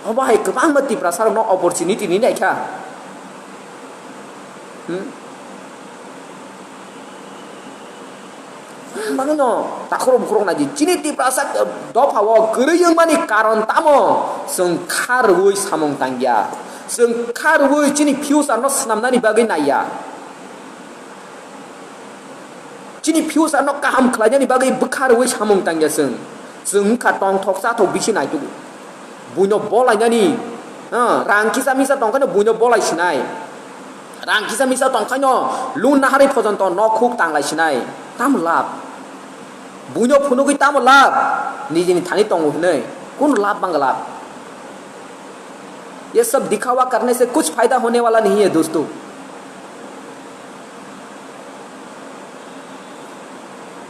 Obo hai kwbangma Tiprasa rokno opportunity ni naikha. Hmm? Mangno takhurok bukhurok naidi. Chini Tiprasa dopha o kwrwi wngmani karon tamo? Chwng kha rwui samung tangya. Chwng kha rwui chini future no swnamnani bagwi naiya. Chini future no kaham khlainani bagwi bwkha rwui samung tangya chwng. Chwng wngkha tongthok chathok bisi naitugo. Buino bolainani, ah, rang kisa misa tongkhano buino bolai sinai. Rang kisa misa tongkhaino loan naharwi phojonto nok huk tanglai sinai. Tamo lab? Buino phunugwi tamo lab? Nijini thani tongo hinwi. Kun lab bang lab? ये सब दिखावा करने से कुछ फायदा होने वाला नहीं है दोस्तों।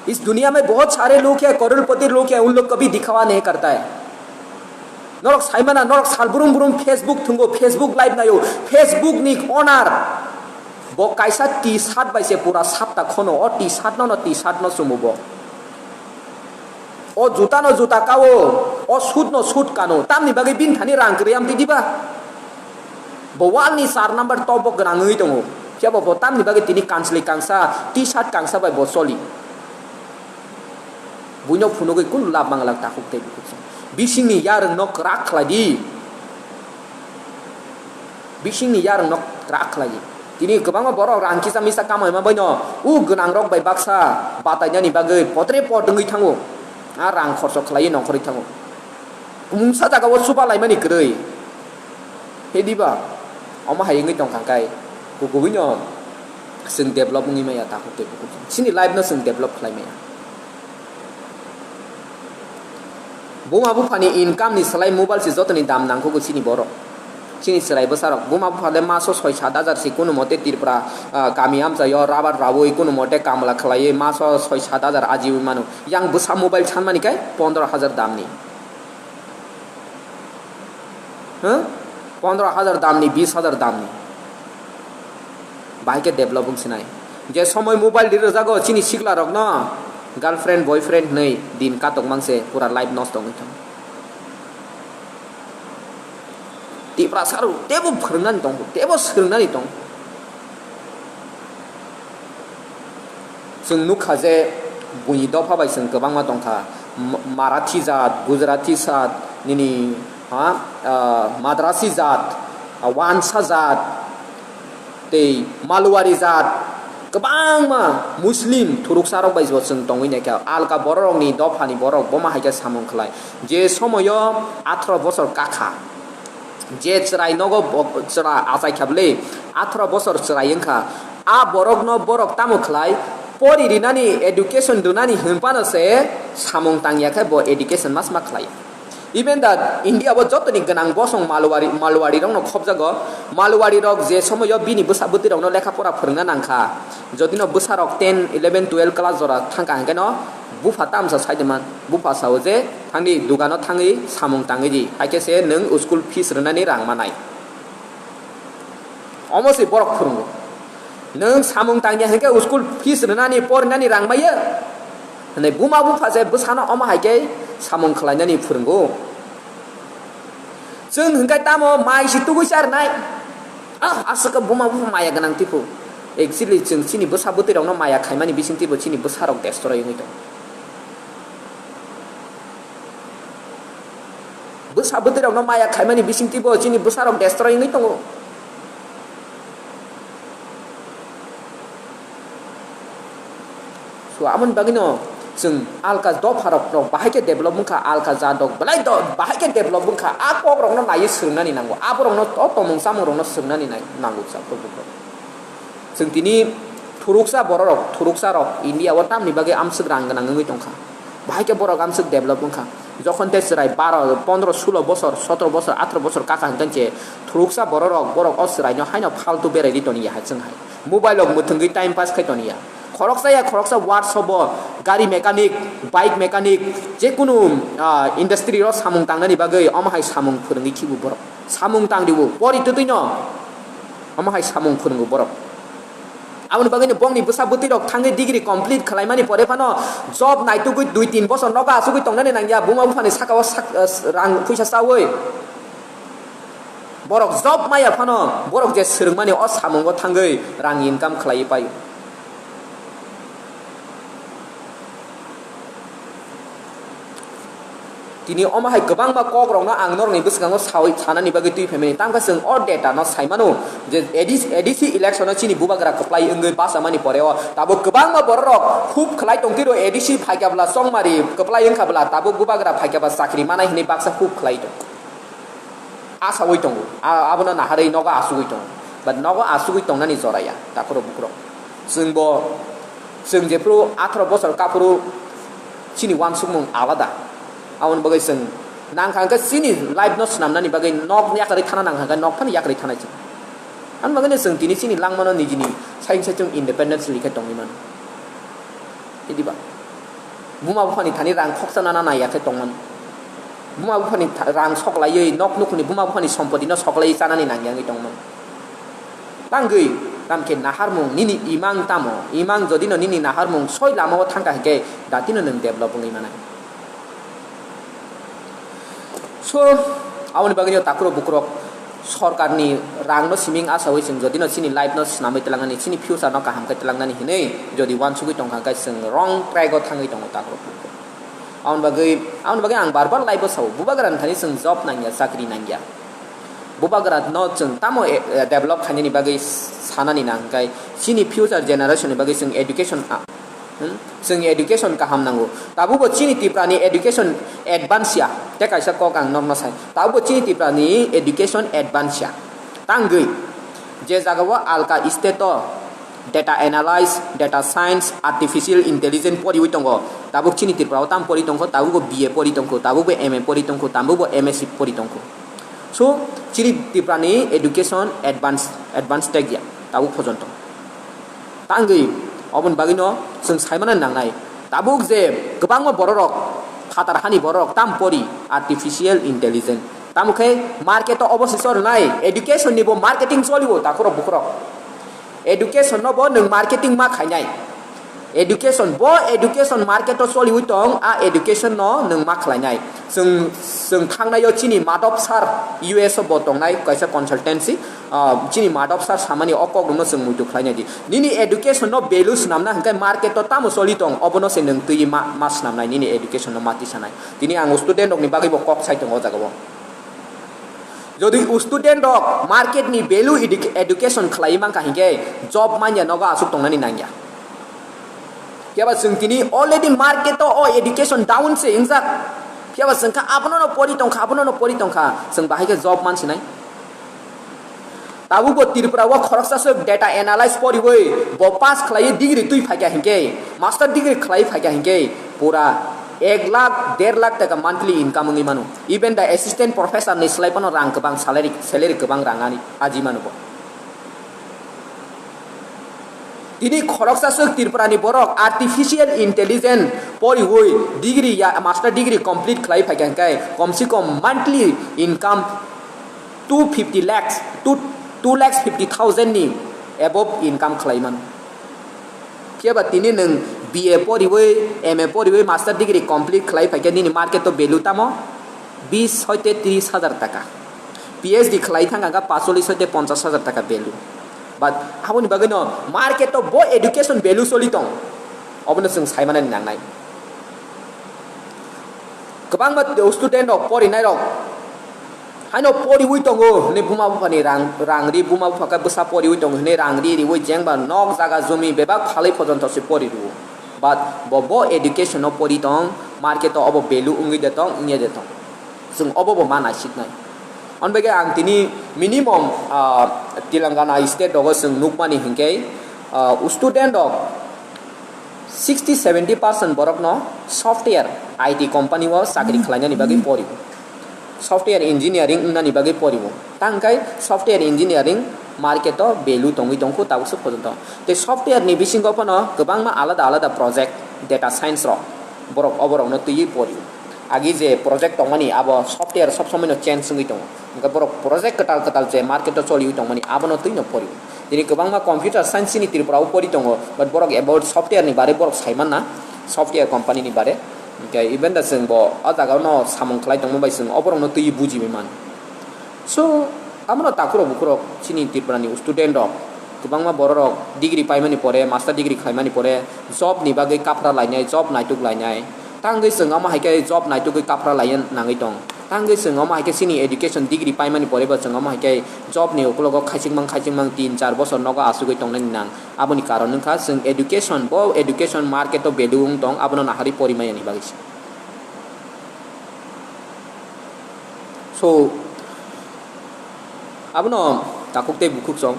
इस दुनिया में बहुत सारे लोग हैं, करोड़पति लोग हैं, उन लोग कभी दिखावा नहीं करता है। Norok saimana, norok sal brum brum Facebook thungo, Facebook live nayo, Facebook ni owner bo kaisa T-shirt bai se pura sapta khono, o T-shirt no, no T-shirt no chumo bo. O juta no juta kao, o suit no suit kano, tamni bagwi bini thani rang kwrwi amtwi diba? Bo wall ni char number top o gwnangwi tongo. Phiya bo, bo tamni bagwi tini kanchli kangsa, T-shirt kangsa bai bo choli. Buino phunugwi kunu lab manglak takhuk tei bukhuk song. Bisingni yarwng no kwrak khlai di. Bisingni yarwng no kwrak khlai di. Tini kwbangma borok rang kisa misa kamaima baino u gwnang rok bai baksa batainani bagwi potre pot wngwi thango. A rang khorchok khlaiwi nongkhorwi thango. Mungsa jaga o chuba laimani kwrwi. He diba? Omo hai wngwi tongkha kai. Kukubuino chwng develop wngwi maya takhuk tei bukhuk. Chini life no chwng develop khlai maya. Buma buphani income ni slai mobile se jotoni dam nangkukgo chini borok. Chini chwrai bwsarok. Buma bupha le maso soi sat hajar se kunu mote Tripura, ah, kami amchaio rabar raui kunu mote kamla khlaiwi maso soi sat hajar ajiwi mano. Yang bwsa mobile sanmani kai pondro hajar damni. Huh? Pondro hajar damni, bis hajar damni. Bahai khe develop wng sinai. Je somoi mobile ri rwjago chini sikla rokno, girlfriend, boyfriend hwnwi din katok mang se pura life nosto wngwi thang. Tiprasa rok tebo phwrwngnani tong, tebo swrwngnani tong. Chwng nukha je buini dopha bai chwng kwbangma tongkha. M-, Marathi jat, Gujarati jat, nini, ha, ah, Madrasi jat, ah, Wansa jat, tei Maluwari jat, kwbangma Muslim thuruksarok bai bo chwng tongwi naikha. Alka bororokni dophani borok boma hai khe samung khlai. Je somoio atharo bosor kakha, Je chwrai nogo bo-, chwra achai kha bwle, atharo bosor chwrai wngkha. A borokno borok tamo khlai, pori rinani, education rwnani hwnphano se samung tangya khe bo education masma khlai. Even the India o jotoni gwnang bosong Malwari, Malwari rokno khobjago. Malwari rok je somoyo bini bwsa bwtwi rokno lekha pora phwrwngna nangkha. Jodino bwsa rok ten, eleven, twelve class jora thangkha hwnkhe no bupha tamsa sai de man. Bupha sao je thangdi dugano thangwi samung tangwi di. Haikhe se nwng school fees rwnani rang manai. Omo se borok phwrwngo. Nwng samung tangya hwnkhe school fees rwnani, porinani rang maiya. Hwnwi buma bupha se bwsano omo hai khe samung khlainani phwrwngo. Chwng hwnkhe tamo mai si tugui charnai? Ah, aswk buma bupha maya gwnang tipo. Actually, chwng chini bwsa bwtwi rokno maya khaimani bising tipo chini bwsa rok destroy wngwi tongo. Bwsa bwtwi rokno maya khaimani bising tipo chini bwsa rok destroy wngwi tongo. So, aboni bagwino chwng alka dopha rok, rok bahai khe develop wngkha, alka jat rok belai do-, bahai khe develop wngkha, a kok rokno naiwi swrwngnani nango, aborokno to tomung chamung rokno swrwngnani nai-, nango chwng tini thuruksa borok rok, thuruksa rok India o tamni bagwi amswk rang gwnang wngwi tongkha, bahai khe borok amswk develop wngkha, jokhon tei chwrai baro, pondro, sulo bosor, sotro bosor, atro bosor kaka hwnkhe thuruksa borok rok, borok o chwraino haino faltu berai di toni ya hai chwng hai. Mobile rok mwthwngwi time pass khai toniya. Khoroksa ya khoroksa workshop o gari mechanic, bike mechanic, jekunu, ah, industry o samung tangnani bagwi omo hai samung phwrwngwi khibu borok. Samung tang dibu, pori twtwi no omo hai samung phwrwngo borok. Aboni bagwi no bongni bwsa bwtwi rok thangwi degree complete khwlaimani pore phano job naitugwi dui tin bosor nogo asugwi tongnani nangya, buma buphani saka o sak-, ah, rang phuisa chawi. Borok job maya phano borok je swrwngmani o samungo thangwi rang income khlaiwi paio. Tini omo hai kwbangma kokrokno ang norokni bwskango sawi sanani bagwi twi phaimani. Tangkha chwng o data no saimano je A D C, A D C election o chini bubagra kwplai wngwi bachamani pore o tabuk kwbangma bororok hub khlai tongtiro A D C phaikha bwla chongmari kwplai wngkha bwla tabuk bubagra phaikha ba chakri manai hwnwi baksa hub khlai tong. Asaui tongo, a-, abono naharwi nogo asugwi tongo, but nogo asugwi tongnani jora ya, takhoro bukrok. Chwngbo, chwng jephuru atharo bosor kaphuru chini uansukmung alada. Aboni bagwi chwng nangkha hwnkhe chini life no swnamnani bagwi nok yakarwi thana nangkha hwnkhe nok phano yakarwi thanai chwng. Aboni bagwino chwng tini chini langmano nijini saichung saichung independence rikhe tongwi mano. Idiba? Buma buphani thani rang khoksa nana naiya khe tongmani. Buma buphani tha-, rang soklaiwi nok nukhungni buma buphani sompotino soklaiwi chanani nangya wngwi tongmani. Tangwi, tamkhe naharmung nini imang tamo? Imang jodino nini naharmung soi lamao thangkha hwnkhe datino nwng develop wngwi manai. So, aboni bagwino takhurok bukhurok sorkarni rangno siming asawi chwng jodino chini life no swnamwi twlangnani, chini future no kaham khe twlangnani hinwi jodi uansugwi tongkha hwnkhe chwng wrong track o thangwi tongo takhurok bukhurok. Aboni bagwi, aboni bagwi ang bar bar life o sao, bubagrani thani chwng job nangya, chakri nangya. Bubagra no chwng tamo, eh, develop khainani bagwi sanani nang hwnkhe chini future generation ni bagwi chwng education a-, Hmm? Chwng education kaham nango. Tabukbo chini Tripura ni education advance ya. Tei kaisa kok ang nokno sai. Tabukbo chini Tripura ni education advance ya. Tangwi je jaga o alka state o data analyze, data science, artificial intelligence poriwi tongo. Tabuk chini Tripura o tam pori tongkho, tabukbo B A pori tongkho, tabukbo M A pori tongkho, tabukbo M S C pori tongkho. So, chini Tripura ni education advance, advance tag ya. Tabuk phojonto. Tangwi, oboni bagwino chwng saimano nangnai. Tabuk je kwbangma bororok, phatar hani bororok tam pori artificial intelligence. Tamo khe market o obo se chornai, education ni bo marketing choliwo takhurok bukhurok. Education no bo nwng marketing ma khainai. Education, bo education market o choliwi tong, a education no nwng ma khlainai. Chwng, chwng thangnaio chini madop sir U S o bo tongnai kaisa consultancy. Ah, chini madop sir samani o kok rokno chwng muitu khlainai di. Nini education no value swnamna hwnkhe market o tamo choli tong, obono se nwng twiwi ma, ma swnamnai, nini education no ma tisanai. Tini ang student rokni bagwi bo kok sai tongo o jaga o. Jodi student rok market ni value edu-, education khlaiwi mankha hinkhe job manya nogo aswk tongnani nangya. Phiya ba chwng tini already market o o education down se wngjak. Phiya ba chwng kha abono no pori tongkha, abono no pori tongkha, chwng bahai khe job mansinai. Tabukbo Tripura o khoroksa swk data analyze poriwi bo pass khlaiwi degree twi phaikha hinkhe, master degree khlaiwi phaikha hinkhe pura ek lakh, der lakh taka monthly income wngwi mano. Even the assistant professor ni slai phano rang kwbang, salary, salary kwbang rang ani aji mano bo. Tini khoroksa swk Tripura ni borok artificial intelligence poriwi degree ya master degree complete khlai phaikha hinkhe komsi kom monthly income two fifty lakhs, two, two lakhs fifty thousand ni above income khlai mano. Phiya ba tini nwng B A poriwi, M A poriwi, master degree complete khlai phaikhe nini market o value tamo bis hoite tris hajar taka. P H D khlai thang kha pasolis hoite ponchas hajar taka value. But aboni bagwi no market o bo education value choli tong. Obono chwng sai manani nangnai. Kwbangma student rok, porinai rok, haino poriwi tongo hwnwi buma buphani rang, rang ri, buma bupha khe bwsa poriwi tongo hwnwi rang ri riwi jengba nok jaga jumi bebak phalwi pojonto se pori rwo. But bo, bo education no pori tong, market o obo value wngwi de tong, wngya de tong. Chwng obo bo ma naisiknai. Hwnbagwi ang tini minimum, ah, Telangana state rogo chwng nukmani hinkhe, ah, student rok sixty seventy percent borokno software I T company o chakri khlainani bagwi pori. Software engineering wngnani bagwi pori. Tangkai software engineering market o value tongwi tongkhu tabuk se pojonto. Tei software ni bisingo phano kwbangma alada alada project, data science rok borok oborokno twiwi pori. Agi je project tongmani abo software sob somoi no change wngwi tongo. Hwnkhe borok project kwtal kwtal je market o choliwi tongmani abono twino pori. Tini kwbangma computer science ni Tripura o pori tongo, but borok about software ni bare borok sai manna, software company ni bare. Hwnkhe even da chwng bo o jaga no samung khlai tongma bai chwng oborokno twiwi bujiwi man. So, abono takhurok bukhurok chini Tripura ni student rok, kwbangma borok rok degree paimani pore, master degree khlaimani pore, job ni bagwi kaphra lainai, job naituk lainai. Tangwi chwng omo hai khe job naitugwi kaphra lai nangwi tong. Tangwi chwng omo hai khe chini education degree paimani pore bo chwng omo hai khe job ni ukologo khaichikmang khaichikmang tin char bosor nogo achugwi tongnani nang. Aboni karon wngkha chwng education, bo education market o value wng tong, abono naharwi porimayani bagwi se. So, abono takhuk tei bukhuk chwng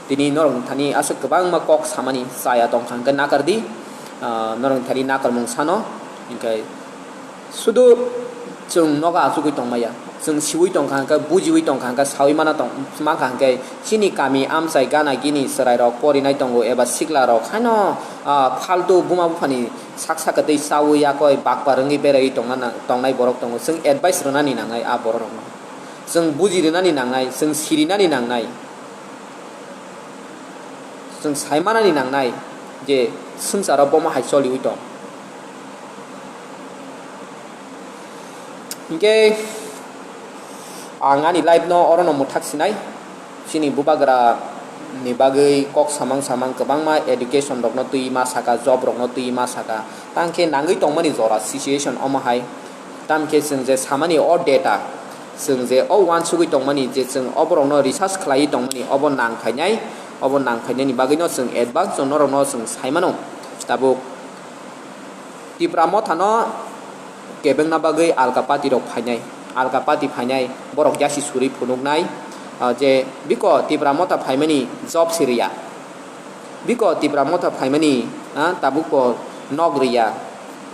tini norok thani aswk kwbangma kok samani chaya tongkha hwnkhe nakardi, ah, norok thani nakarmung sano, hwnkhe sudu chwng nogo achugwi tongmaya, chwng siwi tongkha hwnkhe, bujiwi tongkha hwnkhe, sawi mana tong-, mankha hwnkhe, chini kami amchai gana gini chwrairok porinai tongo eba siklarok haino, ah, phaltu buma buphani sak sakatwi chawi yakoi bakpar wngwi beraiwi tongna nang-, tongnai borok tongo. Chwng advice rwnani nangnai a bororokno. Chwng buji rwnani nangnai, chwng sirinani nangnai. Chwng saimanani nangnai je swngcharo bomo hai choliwi tong. Hinkhe ang ani life no orono mwthak sinai. Chini bubagra ni bagwi kok samang samang kwbangma education rokno twi ma saka, job rokno twi ma saka. Tangkhe nangwi tongmani jora situation omo hai. Tamkhe chwng je samani o data, chwng je o uansugwi tongmani je chwng oborokno research khlaiwi tongmani obo nang phainai, obo nang phainani bagwino chwng advance o norokno chwng sai mano. Tabuk Tipra Motha no kebengna bagwi alka party rok phainai, alka party phainai borok yasi suri phunuknai, ah, je biko Tipra Motha phaimani job si riya, biko Tipra Motha phaimani, ah, tabuk bo nok riya,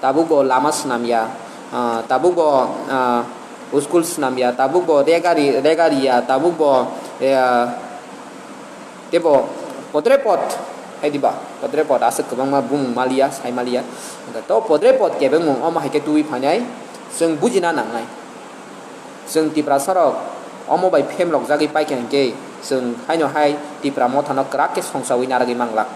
tabuk bo lama swnam ya, ah, tabuk bo, ah, school swnam ya, tabuk bo rega ri-, rega riya, tabuk bo, eh, Teibo podre pod, hai diba, podre pod aswk kwbangma bumung maliya, sai maliya. To podre pod kebengmung omo hai khe twiwi phainai, chwng bujina nangnai. Chwng Tiprasa rok omo bai phem rok jagwi paikha hinkhe, chwng haino hai Tipra Motha no kwrak khe songchawi narwgwi manglak.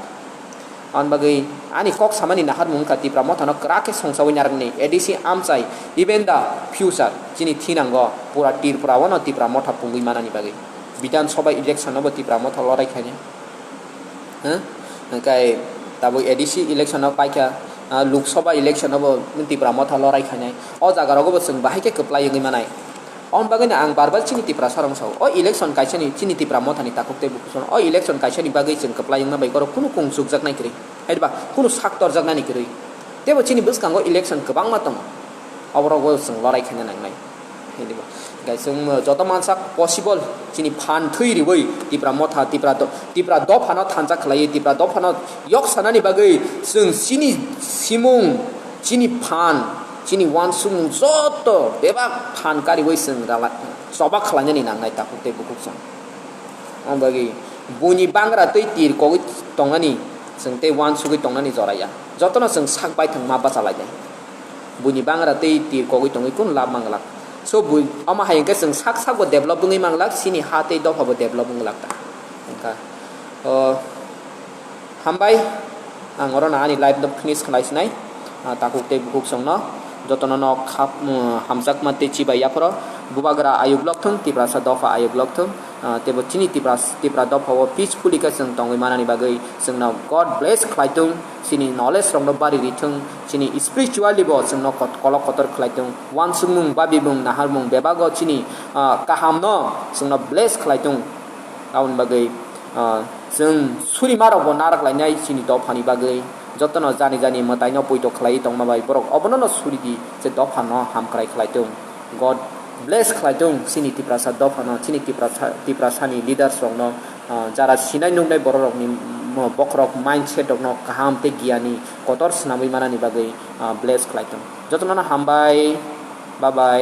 Aboni bagwi ani kok samani naharmung wngkha Tipra Motha no kwrak khe songchawi narwkni A D C amchai, even the future, chini thinango pura Tripura o no Tipra Motha pungwi manani bagwi. Bidhan Sabha election no bo Tipra Motha lorai khainai. Huh? Hwnkhe tabuk A D C election no paikha, ah, Lok Sabha election no bo Tipra Motha lorai khainai. O jaga rogo bo chwng bahai khe kwplai wngwi manai. Aboni bagwi no ang bar bar chini Tiprasa rok sao. O election kaisa ni chini Tipra Motha ni takhuk tei bukhuk sono. O election kaisa ni bagwi chwng kwplai wngna bai borok kunu kung chukjaknai kwrwi. Hai ba kunu sak torjaknani kwrwi. Teibo chini bwskango election kwbangma tongo. Oborok bo chwng lorai khaina nangnai. Hai diba? Kaisa wngma joto mansak possible chini phan thwi riwi Tipra motha, Tipra do-, Tipra dophano thansa khlaiwi, Tipra dophano yok sanani bagwi chwng chini simung, chini phan, chini uansukmung joto bebak phan kariwi chwng rala-, choba khlainani nangnai takhuk tei bukhuk chwng. Ang bagwi buini bangra tei tir kogwi tongnani chwng tei uansugwi tongnani jora ya. Jotono chwng sak baithang ma bachalainai. Buini bangra tei tir kogwi tongwi kun lab manglak. So bui omo hai hwnkhe chwng sak sak bo develop wngwi manglak, chini ha tei dopha bo develop wnglak ta. Wngkha. O, hambai, ang oro no ani live no finish khlai sinai. Ah, takhuk tei bukhuk chwngno jotono no khap, um, hamjakma tei chibai yaphoro bubagra ayuk lok thung, Tiprasa dopha ayuk lok thung. Ah, teibo chini Tipra, Tipra dopha o peacefully khe chwng tongwi manani bagwi chwngno God bless khlai thung, chini knowledge rokno bari ri thung, chini spiritually bo chwngno kot-, kolok kotor khlai thung, uansukmung, babimung, naharmung bebago chini, ah, kahamno chwngno bless khlai thung. Aboni bagwi, ah, chwng surima rokbo narak lainai chini dophani bagwi, jotono jani jani mwtaino poito khlaiwi tongma bai borok obono no suri di, je dophano hamkrai khlai thung. God bless khlai thung chini Tiprasa dophano, chini Tiprasa, Tiprasani leaders rokno, ah, jara sinai nuknai borok rokni mo-, bokhorok mindset rokno kaham tei giyani kotor swnamwi manani bagwi, ah, bless khlai thung. Jotono no hambai, bye bye.